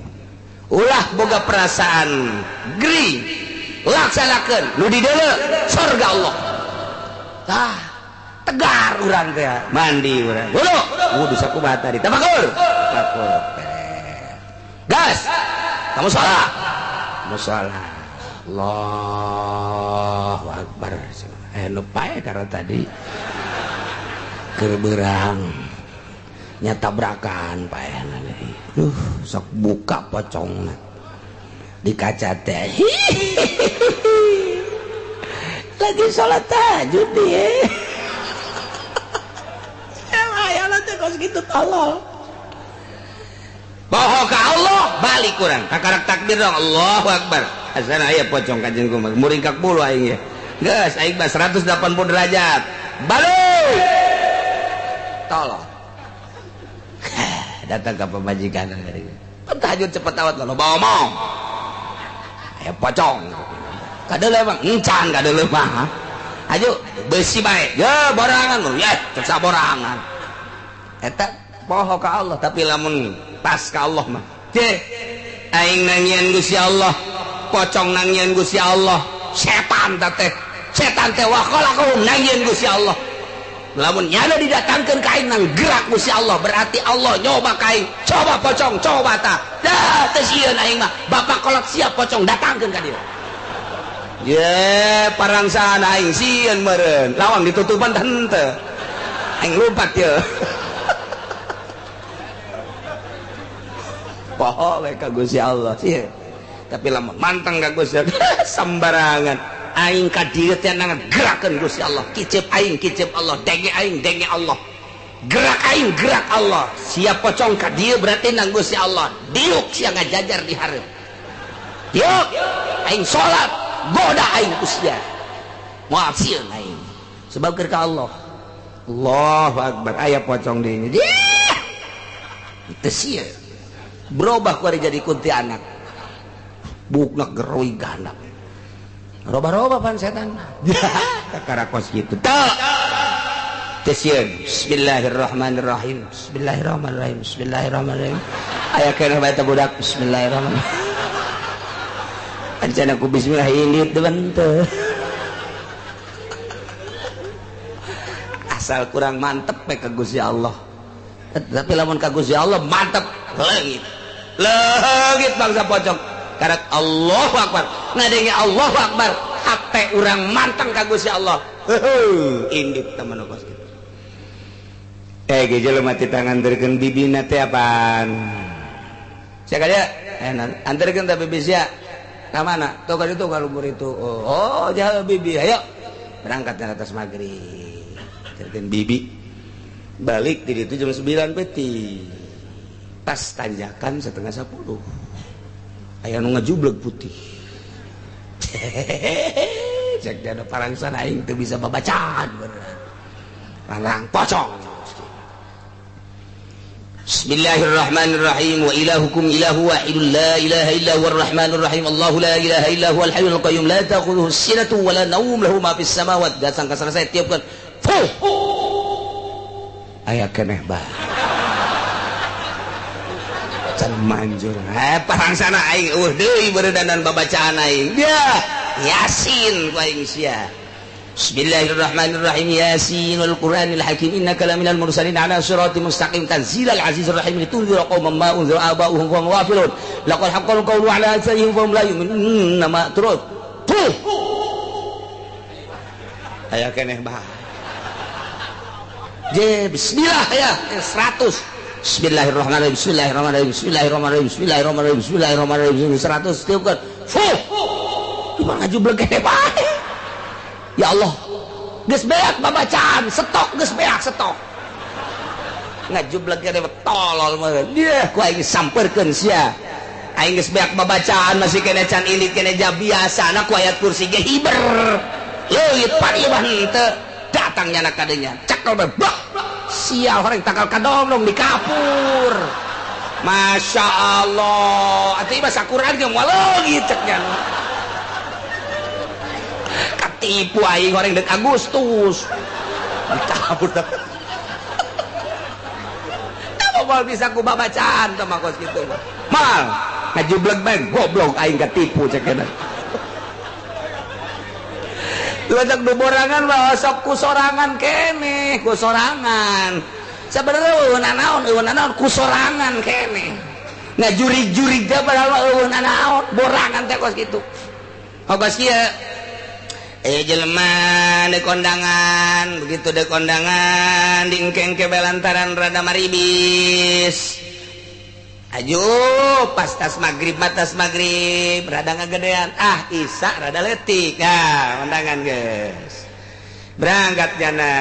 Ulah boga perasaan gering. Laksanakeun nu dideuleu surga Allah. Tah, tegar urang teh mandi urang. Wudu, wudu sakumaha tadi. Tafakur. Tafakur. Gas. Kamu salat. Musala. Allahu Akbar. Nu pae karena tadi keur beurang nya tabrakan paehna deui. Duh, sok buka pocongna di kaca teh. Lagi salat tahajud dia. Aya teh kos kitu tolol. Bohong ka Allah balik urang. Kakarak takbir dong Allahu Akbar. Asana aya pocong kanjeng kumaha muringkak bulu aing ya. Geus aing mah 180 derajat. Balik. Tolong. Datang ka pamajikan dari. Tahajud cepet awat loba omong. Aya pocong. Kadeuleu mah encan kadeuleu mah. Ayo besi bae. Ya borangan lu ya, cek saborangan. Eta poho ka Allah tapi lamun pas ka Allah mah. Ceh aing nangieun Gusti Allah. Pocong nangieun Gusti Allah, setan teh setan teh wa khalaqahum nangieun Gusti Allah. Lamun nyana didatangkeun ka aing nang gerak Gusti Allah, berarti Allah nyoba ka aing. Coba pocong, coba ta. Dah teu sieun aing mah. Bapak kolot siap pocong datangkeun ka dieu. Ye, parangsaan aing sieun meureun. Lawang ditutupan teh henteu. Aing lumpat ye. Poho we ka Gusti Allah sieun. Tapi lamun manteng ka Gusti Allah sembarangan aing ka dieu teh ngagerakeun Gusti Allah, kicep aing kicep Allah, denge aing denge Allah, gerak aing gerak Allah. Siap pocong ka dieu berarti nang Gusti Allah diuk sia ngajajar di hareup diuk aing salat goda aing ku sia moal sieun aing sebab keur ka Allah. Allahu Akbar aya pocong di dieu teu sieun berubah ku ari jadi kuntilanak bukna geroi gandap roba-roba pan setan kakara kos gitu teu teu sieun. Bismillahirrahmanirrahim, bismillahirrahmanirrahim, bismillahirrahmanirrahim. Aya keneh bae teh budak bismillahirrahmanirrahim. Ancana ku bismillah indit teu. Asal kurang mantep we ka Gusti Allah. Tapi lamun ka Gusti Allah mantep leungit. Leungit bangsa pocong. Karak Allahu Akbar. Ngadenge Allahu Akbar, hate urang manteng ka Gusti Allah. Heuh, indit teman kos kitu. Ge jelema ti tanganterkeun bibina teh apaan? Sia ka dieu? Anterkeun ta bibi sia. Ka mana? Tuh ka ditu ka luhur itu. Oh, jauh bibi. Ayo. Berangkat ke atas maghrib. Anterkeun bibi. Balik di ditu jam 9 peti. Pas tanjakan 9:30. Aya nu ngajubleg putih. Cek dia ada parangsan aing teu bisa babacaan beneran. Parang pocong. Bismillahirrahmanirrahim. Wa ilahukum ilahu wahidun la ilaha illa huwar rahmanur rahim. Allahu la ilaha illa huwal hayyul qayyum la ta'khudhuhu sinatun wa la nawm lahu ma fis samawati. Datang ka selesai tiupkeun. Fuh. Aya keneh bae. Can manjur. Parangsana aing eueuh deui beuredanan babacaan aing. Dia Yasin ku aing sia. Bismillahirrahmanirrahim. Yasin wal Qur'anil Hakim innaka laminal mursalin ala siratim mustaqim tanzilal azizir rahim litunzira qauman ma unzira aba'uhum wa hum ghafilun laqad haqqal qawlu ala aktsarihim fa hum la yu'minun ma turut. Puh. Aya keneh bae. Je bismillah ya 100. Bismillahirrahmanirrahim. Bismillahirrahmanirrahim. Bismillahirrahmanirrahim. Bismillahirrahmanirrahim. Bismillahirrahmanirrahim. 100 tiupkeun. Fuh. Cuma ngajubleg keneh bae. Ya Allah, geus beak babacaan, stok geus beak stok. Ngajubleg keneh tolol mah. Dia ku aing samperkeun sia. Aing geus beak babacaan masih keneh can ilit keneh ja biasana ku ayat kursi ge hiber. Leuit pan ieu mah henteu. Datang nyana kadenya. Cekel bae. Sial horeng tangkal kadongdong di kapur. Masya Allah. Atuh ieu mah sakuran ge moal leungit cek nya. Katipu aing horeng deuk Agustus. Dikapur. Kamu moal bisa ku babacaan teh mah kos kitu. Mal ngajubleg bae goblok aing katipu cek eta. Ledak du borangan mah sok ku sorangan keneh, ku sorangan. Sabenerna eueuh nanaon ku sorangan keneh. Ngajurig-jurig teh padahal mah eueuh nanaon, borangan teh kos kitu. Kos kieu jelema deuk kondangan, begitu deuk kondangan diengke-engke belantaran rada maribis. Aju pas tas maghrib matas maghrib rada ngagedean, ah isa rada leutik. Nah, kondangan geus. Berangkat jana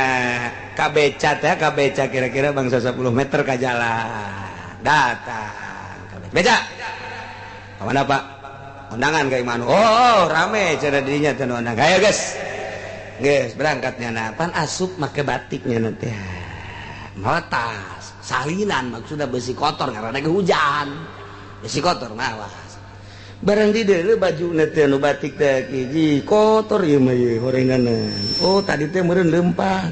ka beca teh, ka beca kira-kira bangsa 10 meter ka jalan. Datang ka beca. Ka mana, Pak? Kondangan ka imah anu. Oh, rame cenah dirinya teh nu kondangan. Hayo geus. Geus berangkat nyana. Pan asup make batiknya nanti. Meretas. Salinan maksudnya besi kotor karena ada hujan. Besi kotor mawas. Barang di deuleu bajuna teh anu batik teh hiji kotor ieu mah ieu horenganan. Oh, tadi teh meureun leumpang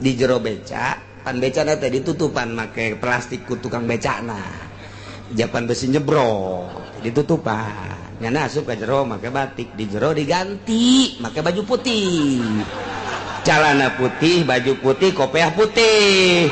di jero beca, pan becana teh ditutupan make plastik ku tukang becana. Japan besi nyebrok ditutupan. Nyana asup ka jero make batik, di jero diganti make baju putih. Celana putih, baju putih, kopiah putih.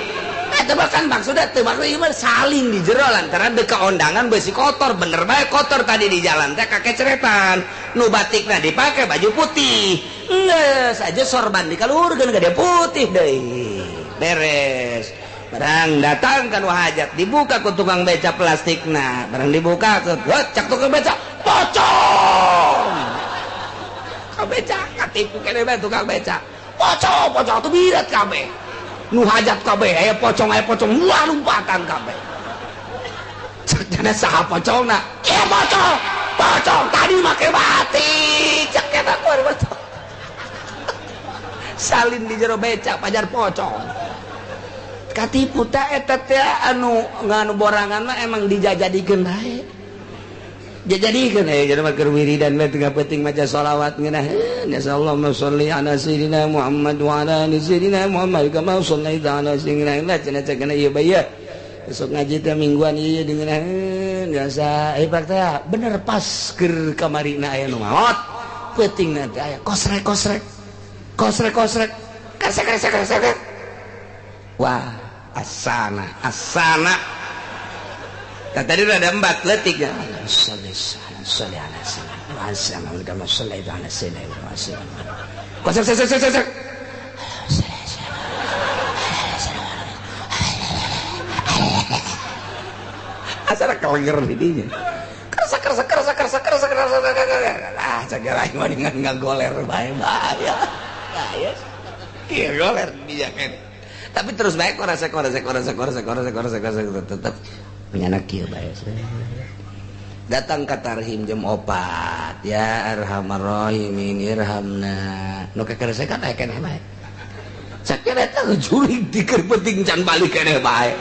Bahkan maksudnya teu maksudnya saling di jero lantaran dek kondangan besi kotor bener bae kotor tadi di jalan teh kakeceretan nu batikna dipake baju putih geus aja sorban dikaluhurkeun ka dia putih deui beres barang datang ka nu hajat dibuka ku tukang beca plastikna barang dibuka ku cak tukang beca pocong ka beca katipu keneh bae tukang beca pocong pocong tuh birat kabeh nu hajat kabeh aya pocong muah lompatan kabeh cek saha pocongna ieu pocong pocong tadi make batik cek eta kuar pocong salin di jero beca pajar pocong katipu teh eta teh anu nganu borangan mah emang dijajadikeun bae jajadikeun jadi mah keur wiridan mah tengah penting maca sholawat ngeunah nasallahu sholli ala sayyidina Muhammad wa ala ali sayyidina Muhammad kama shallaita ala sayyidina Allah cenah cenah ieu bae besok ngaji teh mingguan ieu dengeunah biasa pak teh bener pas keur kamarina aya nu maot peutingna teh aya kosrek kosrek kosrek kosrek kasek kasek kasek Wah, asana, asana. Tadi udah ada 4 letik ya. Sholli ala sayyidina. Asal kelenger di dinya. Kerasa kerasa kerasa kerasa kerasa kerasa. Ah, cagara aing mah dengan ngagoler bae bahaya. Bahaya. Kieu goler dia kan. Tapi terus bae korasa korasa korasa korasa korasa korasa korasa tetep penyanak kieu bae. Datang ka tarhim jam 4 ya arhamar rahimin irhamna. Nu kakerasa kan aya keneh bae. Sakira eta jurig dikeun penting can balik keneh bae.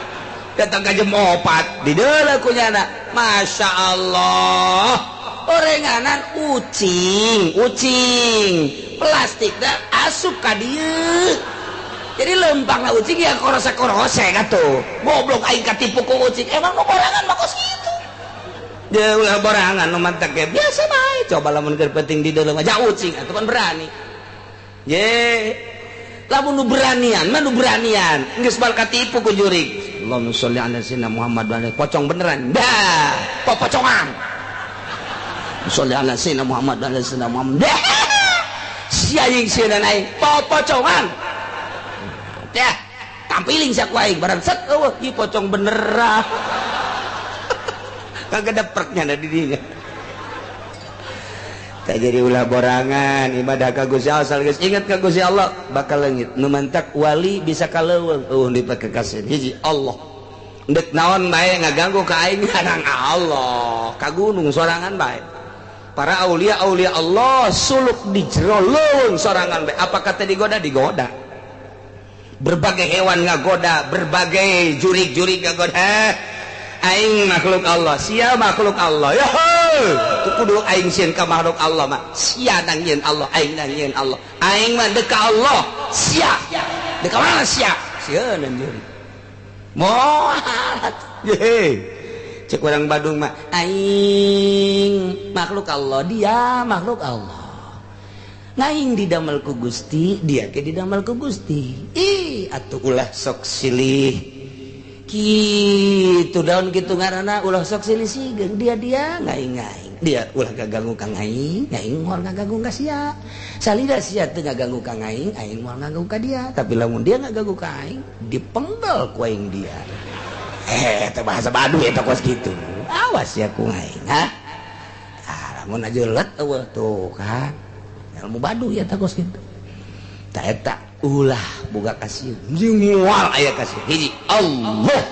Datang ka jam 4 di deuleu ku nyana. Masya Allah, orenganan ucing, ucing plastik dah asup ka dieu. Jadi lempang lah ucing ya korose-korose atuh. Goblok aing katipu ku ucing. Emang nu borangan mah kos kitu. Dia ulah borangan nu mantek ge biasa bae. Coba lamun keur penting di deuleu mah ja ucing atuh kan berani. Ye. Lamun nu beranian mah nu beranian. Geus bal katipu ku jurig. Allahumma sholli ala sayyidina Muhammad wa ala pocong beneran. Dah, popocongan. Sholli ala sayyidina Muhammad wa ala sayyidina Muhammad. Dah. Si anjing sieun aing popocongan. Dah, tampiling sia ku aing barang set eueuh ieu pocong beneran. Kagak ada perknya da di dinya. Tak jadi ulah borangan ibadah ka Gusti Allah asal geus ingat ka Gusti Allah bakal leungit. Nu mantak wali bisa kaleuweung eueuh dipake kasih hiji Allah. Ndek naon bae ngaganggu ka aing ngarang Allah ka gunung sorangan bae. Para aulia aulia Allah suluk di jero leuweung sorangan bae. Apa kata digoda? Digoda. Berbagai hewan ngagoda, berbagai jurig-jurig ngagoda. Aing makhluk Allah, sia makhluk Allah. Yo, kudu aing sieun ka makhluk Allah mah. Sia nang nyieun Allah, aing nang nyieun Allah. Aing mah deuk ka Allah, sia. Deuk ka mana sia? Sieun jurig. Moal. Ye. Cek urang Badung mah, aing makhluk Allah, dia makhluk Allah. Ngaing didamel ku Gusti, dia ke didamel ku Gusti. Ih, atuh ulah sok silih. Kitu daun kitu ngaranna ulah sok silih sigeung dia dia ngaing-ngaing. Dia ulah gaganggu ka ngaing, ngaing moal ngaganggu ka sia. Salida sia teu ngaganggu ka ngaing, aing moal ngaganggu ka dia. Tapi lamun dia ngaganggu ka aing, dipenggal ku aing dia. Teh bahasa Baduy eta kos kitu. Awas ya ku ngaing, ha. Ah, lamun aja let eueuh tuh kan. Ilmu Baduy eta kos kitu. Ta eta ulah boga kasih jeung moal aya kasih hiji Allah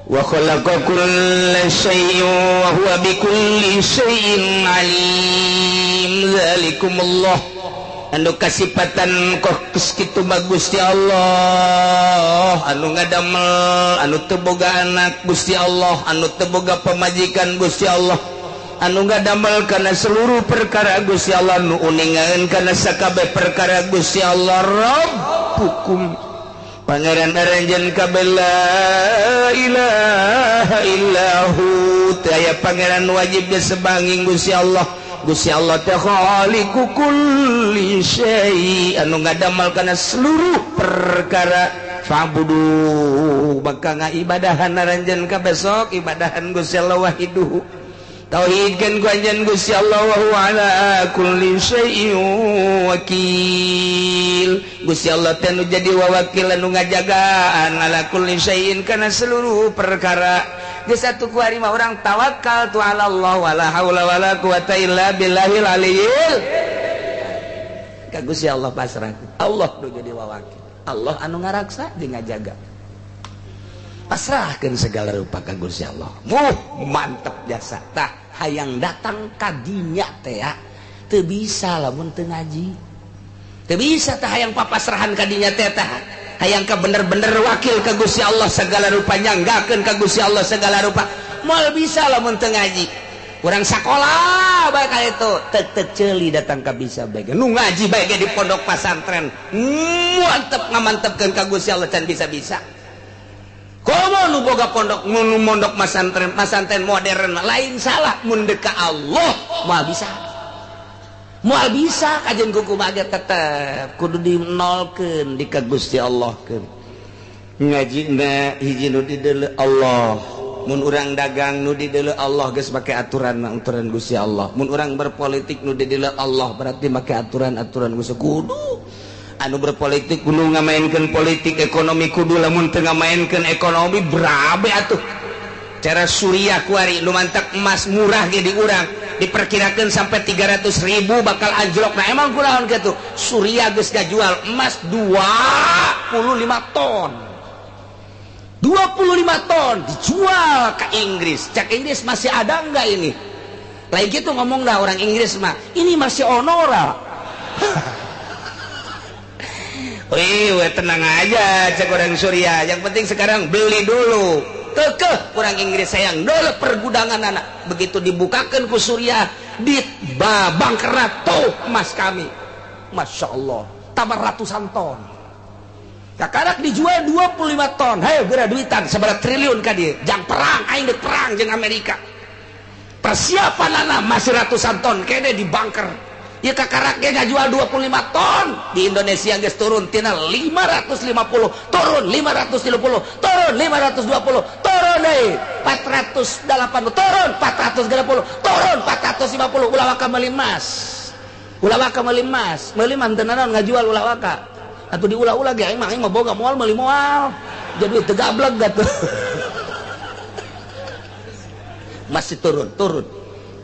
wa khalaqa kulla syai'in wa huwa bikulli syai'in alim zalikumullah anu kasipatan kos kitu mah Gusti Allah anu ngadamel anu teu boga anak Gusti Allah anu teu boga pamajikan Gusti Allah anu ngadamel kana seluruh perkara Gusti Allah nu uningaeun kana sakabeh perkara Gusti Allah Rabbukum pangeran aranjeun kabeh la ilaha illahu teu aya pangeran wajib disebanging Gusti Allah. Gusti Allah teh khaliqu kulli syai anu ngadamel kana seluruh perkara fa'budu maka ngaibadahan aranjeun kabeh sok ibadahan Gusti Allah wahiduhu tauhidkeun ku anjeun Gusti Allah wa huwa ala kulli syai'in wakil. Gusti Allah teh nu jadi wawakil anu ngajagaan ala kulli syai'in kana seluruh perkara. Geus satu ku hari mah urang tawakal tu ala Allah wala haula wala quwata illa billahil aliyil. Ka Gusti Allah pasrah. Allah nu jadi wawakil. Allah anu ngaraksa jeung ngajaga. Pasrahkan segala rupa ka Gusti Allah. Wuh, mantep jasa. Tah hayang datang ka dinya teh ya. Teu bisa lamun teu ngaji. Teu bisa tah hayang papasrahan ka dinya teh tah. Hayang ka bener-bener wakil ka Gusti Allah segala rupa nyanggakeun ka Gusti Allah segala rupa. Moal bisa lamun teu ngaji. Urang sakola bae ka itu tek-tek ceuli datang ka bisa bae. Nu ngaji bae ge di pondok pasantren. Mantep ngamantepkeun ka Gusti Allah can bisa-bisa. Komo nu boga pondok nu mondok masantren masantren modern lain salah mun deuk ka Allah moal bisa. Moal bisa kajeun kuku mah ge tetep kudu dinolkeun di ka Gusti Allahkeun. Ngaji na hiji nu dideuleu Allah. Mun urang dagang nu dideuleu Allah geus make aturan aturan Gusti Allah. Mun urang berpolitik nu dideuleu Allah berarti make aturan-aturan Gusti. Kudu anu berpolitik kudu ngamainkeun politik ekonomi, kudu lamun teu ngamainkeun ekonomi berabe atuh. Cara Suriah kuari nu mantak emas murah ge di urang diperkirakan sampai 300.000 bakal anjlok. Nah emang kunaon kitu? Suriah geus ngajual emas 25 ton. 25 ton dijual ke Inggris. Cak Inggris masih ada enggak ini? Lain gitu ngomong dah orang Inggris mah, ini masih onora. Wih, tenang aja cak orang Suriah. Yang penting sekarang beli dulu. Kekeh orang Inggris sayang dulu pergudangan anak. Begitu dibukakan ku Suriah di babang tuh emas kami. Masya Allah, tambah ratusan ton. Kakarak dijual 25 ton. Hayo geura duitan sabaraha triliun ka dieu. Jang perang aing deuk perang jeung Amerika. Persiapan anak masih ratusan ton kene di bunker. Ya kakarak ge ngajual 25 ton. Di Indonesia geus turun tina 550, turun 530, turun 520, turun deui 480, turun 430, turun 450. Ulah waka meuli emas. Ulah waka meuli emas, meuli mah teu nanaon ngajual ulah waka. Atuh diulah-ulah ge aing mah boga moal meuli moal. Jadi teu gableg atuh. Masih turun, turun.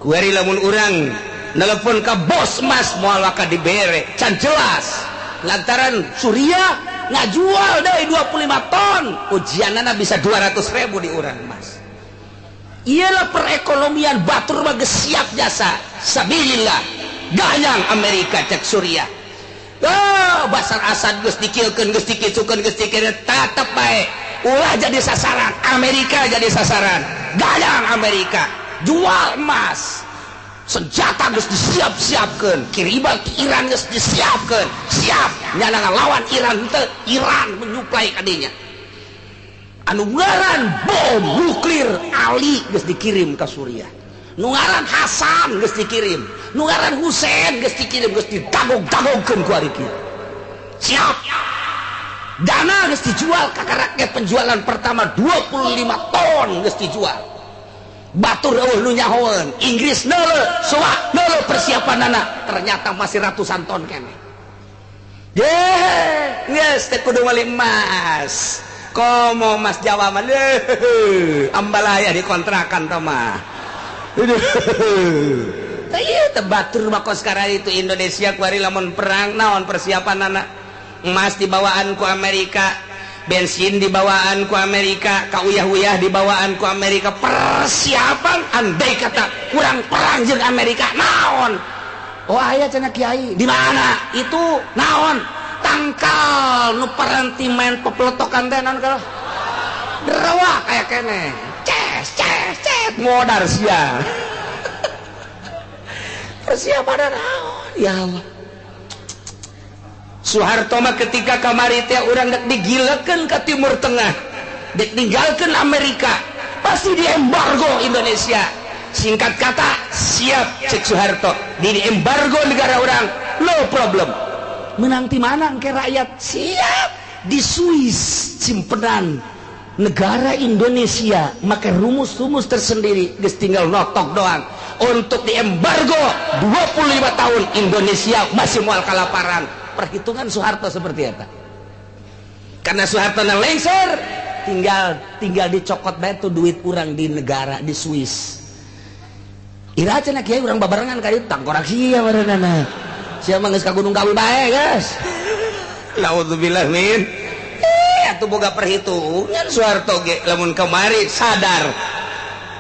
Kuari lamun urang nelpon ka bos emas moal waka dibere, can jelas. Lantaran Suriah ngajual deui 25 ton, ujianana bisa 200.000 di urang emas. Iyalah perekonomian batur mah geus siap jasa. Sabilillah. Gayang Amerika cek Suriah. Oh, Basar Asad geus dikilkeun, geus dikitukeun, geus dikilkeun, tetep bae. Ulah jadi sasaran, Amerika jadi sasaran. Gayang Amerika, jual emas. Senjata geus disiap-siapkeun, kiriman ke Iran geus disiapkeun. Siap nyana ngalawan Iran teu, Iran menyuplai kadinya. Anu ngaran bom nuklir Ali geus dikirim ka Suriah. Nu ngaran Hasan geus dikirim, nu ngaran Husein geus dikirim, geus didagog-dagogkeun ku ari kieu. Siap. Dana geus dijual kakarak ge penjualan pertama 25 ton geus dijual. Batur eueuh nu nyahoeun, Inggris neuleuh, soak neuleuh persiapanana, ternyata masih ratusan ton keneh. Ye, geus teh kudu meuli emas. Komo emas Jawa mah leuh, ambalaya dikontrakan tah mah. Tah ieu teh batur mah kos sekarang itu Indonesia kuari lamun perang naon persiapanana? Emas dibawaan ku Amerika, bensin dibawaan ku Amerika, kauyah-uyah dibawaan ku Amerika. Persiapan andai kata kurang perang jeung Amerika naon? Oh aya cenah kiai, di mana? Itu naon? Tangkal nu paranti main pepeletokan teh naon kalau? Derewa kaya keneh. Ces ces ces modar sia. Persiapan naon? Ya Allah. Soeharto mah ketika kamari teh urang dek digilekeun ka Timur Tengah, dek ninggalkeun Amerika, pasti diembargo Indonesia. Singkat kata, siap cek Soeharto, di embargo negara orang, no problem. Menang ti mana engke rakyat? Siap di Swiss simpenan negara Indonesia, make rumus-rumus tersendiri, geus tinggal notok doang. Untuk diembargo 25 tahun Indonesia masih moal kalaparan. Perhitungan Soeharto seperti eta. Karena Soeharto na lengser, tinggal dicokot bae tuh duit urang di negara di Swiss. Ira cenah kiai urang babarengan ka dieu tangkorak sia barenana. Sia mah geus ka Gunung Kawi bae, guys. Naudzubillah min. Atuh boga perhitungan Soeharto ge lamun kamari sadar.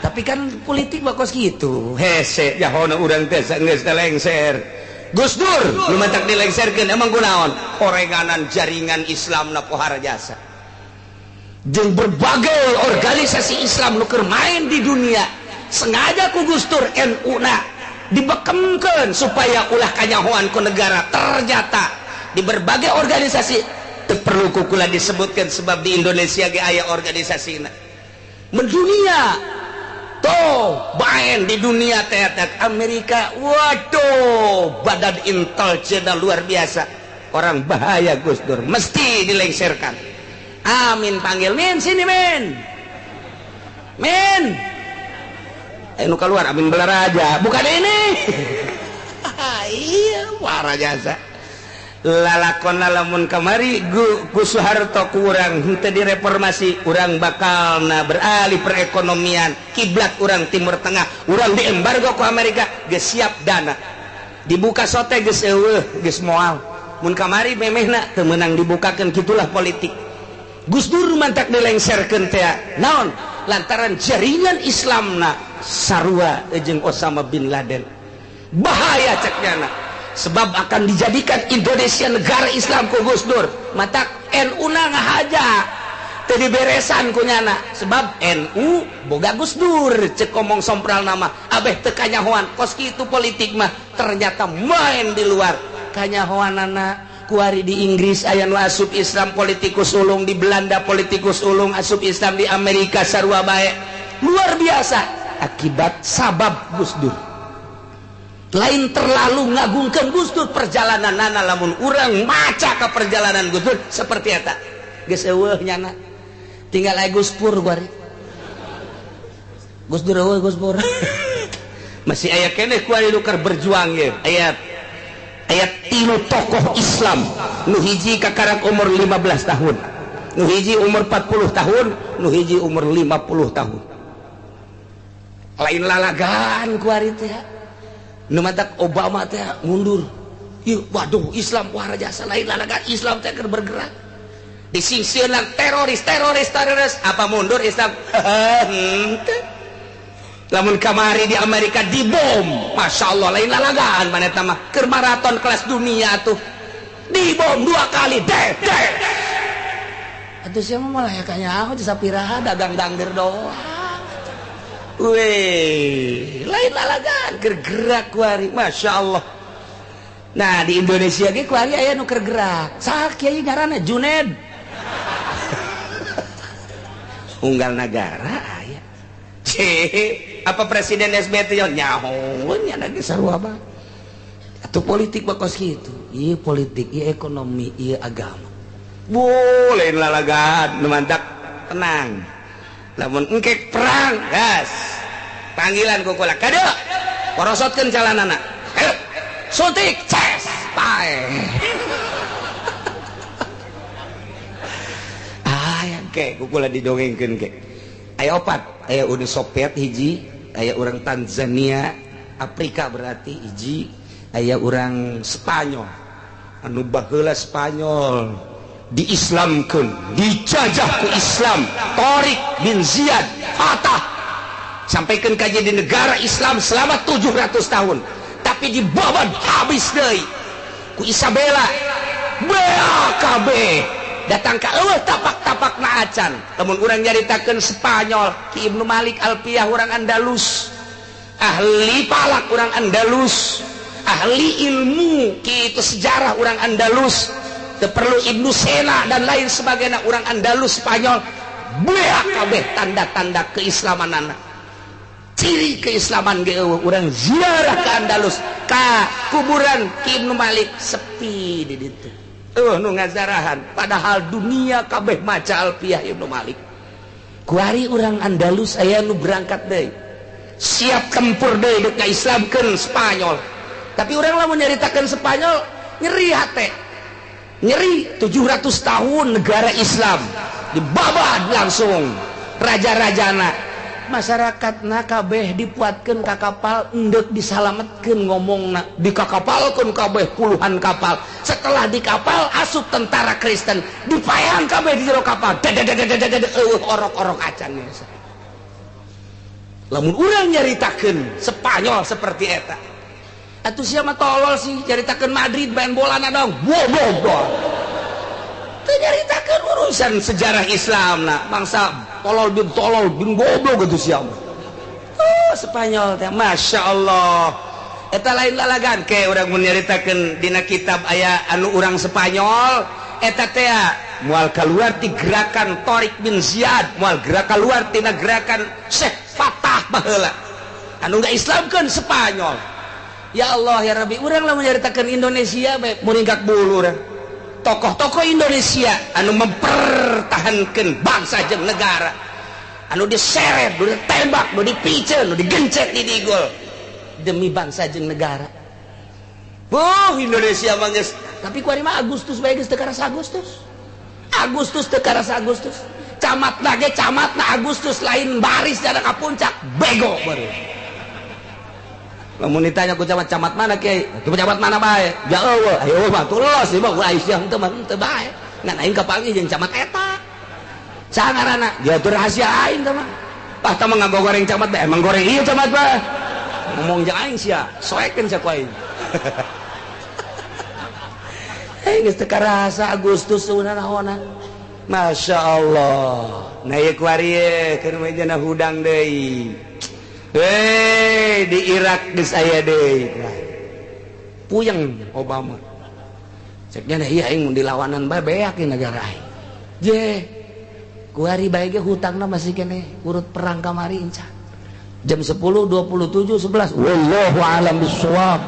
Tapi kan politik mah kos kitu. Hese jahona urang teh geus lengser. Gus Dur nu matak dilengserkeun emang kunaon? Horenganan jaringan Islam na pohara jasa. Jeung berbagai organisasi Islam nu keur main di dunia, sengaja ku Gus Dur NU na dibekemkeun supaya ulah kanyahoan ku negara. Ternyata di berbagai organisasi teu perlu ku kula disebutkeun sebab di Indonesia ge aya organisasina. Mendunia tuh main di dunia teater Amerika, waduh badan intelijen luar biasa, orang bahaya Gus Dur mesti dilengserkan. Amin panggil Min sini Min. Min. Nu keluar Amin Balaraja, bukan ini. Iya, warah jasa. Lalakon lamun kamari ku Soeharto kurang henteu direformasi, urang bakalna beralih perekonomian, kiblat urang Timur Tengah, urang diembargo ku Amerika, geus siap dana. Dibuka sote geus eueuh, geus moal. Mun kamari memehna teu meunang dibukakeun, kitulah politik. Gus Dur mantak dilengserkeun teh. Naon? Lantaran jaringan Islamna sarua jeung Osama bin Laden. Bahaya cek nyana. Sebab akan dijadikan Indonesia negara Islam ku Gus Dur. Matak NU na ngahaja teu diberesan ku nyana. Sebab NU boga Gus Dur cek ngomong sompral nama abeh teu kanyahoan kos kitu politik mah ternyata main di luar kanyahoanana. Kuari di Inggris aya nu asup Islam politikus ulung, di Belanda politikus ulung asup Islam, di Amerika sarua bae. Luar biasa akibat sabab Gus Dur. Lain terlalu ngagungkeun Gus Dur perjalanan nana, lamun urang maca ka perjalanan Gus Dur seperti eta geus eueuh nyana, tinggal aya Gus Pur kuari. Gus Dur eueuh Gus Pur. Masih aya keneh kuari nu keur berjuang ye. Aya tilu tokoh Islam nu hiji kakarak umur 15 tahun, nu hiji umur 40 tahun, nu hiji umur 50 tahun. Lain lalagan kuari teh. Nu matak Obama teh mundur. Ieu waduh Islam wah jasa lain lalagan Islam teh keur bergerak. Disingsieunan teroris teroris teroris, apa mundur Islam? Henteu. Lamun kamari di Amerika dibom, Masya Allah lain lalagan mana eta mah keur maraton kelas dunia tuh. Dibom 2 kali deh deh. Atuh sia mah malah ya kanyaho sapiraha dagang dangder doang. Weh, lain lalagan keur gerak kuari, Masya Allah. Nah di Indonesia ge kuari aya nu keur gerak. Saha kiai ngaranna Juned. Unggal nagara aya. Apa Presiden SBY teh nyaho nya lagi sarua mah. Atuh politik bakos kitu. Ieu politik, ieu ekonomi, ieu agama. Boleh lalagan nu mantak tenang. Lamun engkek perang gas. Panggilan ku kula kade. Porosotkeun calanana. Ayo. Suntik ces pae. Aya ke ku kula didongengkeun ke. Aya opat, aya Uni Soviet hiji, aya urang Tanzania, Afrika berarti hiji, aya urang Spanyol. Anu baheula Spanyol diislamkeun, dijajah ku Islam, Tariq bin Ziyad Fatah sampaikan kaji di negara Islam selama 700 tahun, tapi dibabat habis deui ku Isabella. BAKB datang ka eueuh tapak-tapak na acan. Lamun urang nyaritakeun Spanyol, Ki Ibnu Malik Alpiyah urang Andalus, ahli palak urang Andalus, ahli ilmu kitu sejarah urang Andalus, teu perlu Ibnu Sena dan lain sebagainya urang Andalus Spanyol. BAKB tanda-tanda keislamanana, ciri keislaman ge eueuh. Urang ziarah ke Andalus ka kuburan Ki Ibnu Malik sepi di ditu. Nu ngazarahan padahal dunia kabeh maca Alpiyah Ibnu Malik. Kuari urang Andalus aya nu berangkat deui, siap tempur deui deuk ngaislamkeun Spanyol. Tapi urang lamun nyaritakeun Spanyol nyeri hate. Nyeri 700 tahun negara Islam dibabad langsung raja-rajana, masyarakatna kabeh dipuatkeun ka kapal endek disalametkeun ngomongna, dikakapalkeun kabeh puluhan kapal. Setelah di kapal asup tentara Kristen, dipaehan kabeh di jero kapal. Dededededede eueuh orok-orok acan. Lamun urang nyaritakeun Spanyol seperti eta, atuh sia mah tolol sih nyaritakeun Madrid main bola na dong. Bobo. Teu nyaritakeun urusan sejarah Islam na bangsa tolol bin goblok gitu sia mah. Oh, Spanyol teh Masya Allah. Eta lain lalagan ke urang mun nyaritakeun dina kitab aya anu urang Spanyol eta teh moal kaluar ti gerakan Tariq bin Ziyad, moal gerak kaluar tina gerakan Syekh Fatah baheula anu ngaislamkeun Spanyol. Ya Allah ya Rabbi, urang lamun nyaritakeun Indonesia bae muringkak bulu urang. Tokoh-tokoh Indonesia anu mempertahankan bangsa jeung negara, anu diseret, nu ditembak, nu dipiceun, nu digencet di digol demi bangsa jeung negara. Buh, Indonesia mah geus, tapi kuari mah Agustus bae geus teu karasa Agustus. Agustus teu karasa Agustus. Camat lagi camat na Agustus lain baris dana ka puncak bego baru. Lamun ditanya ku camat, camat mana kiai? Itu camat mana bae? Ya eueuh, ayo mah tulos ieu mah Aisyah henteu mah henteu bae. Ngan aing kapanggih jeung camat eta. Saha ngaranna? Ya teu rahasia aing teh mah. Ah tah mah ngagoreng camat bae, emang goreng ieu camat bae. Ngomong jeung aing sia, soekeun sia ku aing. Geus teu karasa Agustus naonan. Masya Allah. Nah ieu kuari keur mah hudang deui. Hei, di Irak geus aya deui. Puyeng Obama. Ceknya nah iya aing mun dilawanan bae beak di negara aing. Je. Kuari bae ge hutangna masih keneh urut perang kamari inca. Jam 10.27 11. Wallahu alam bissawab.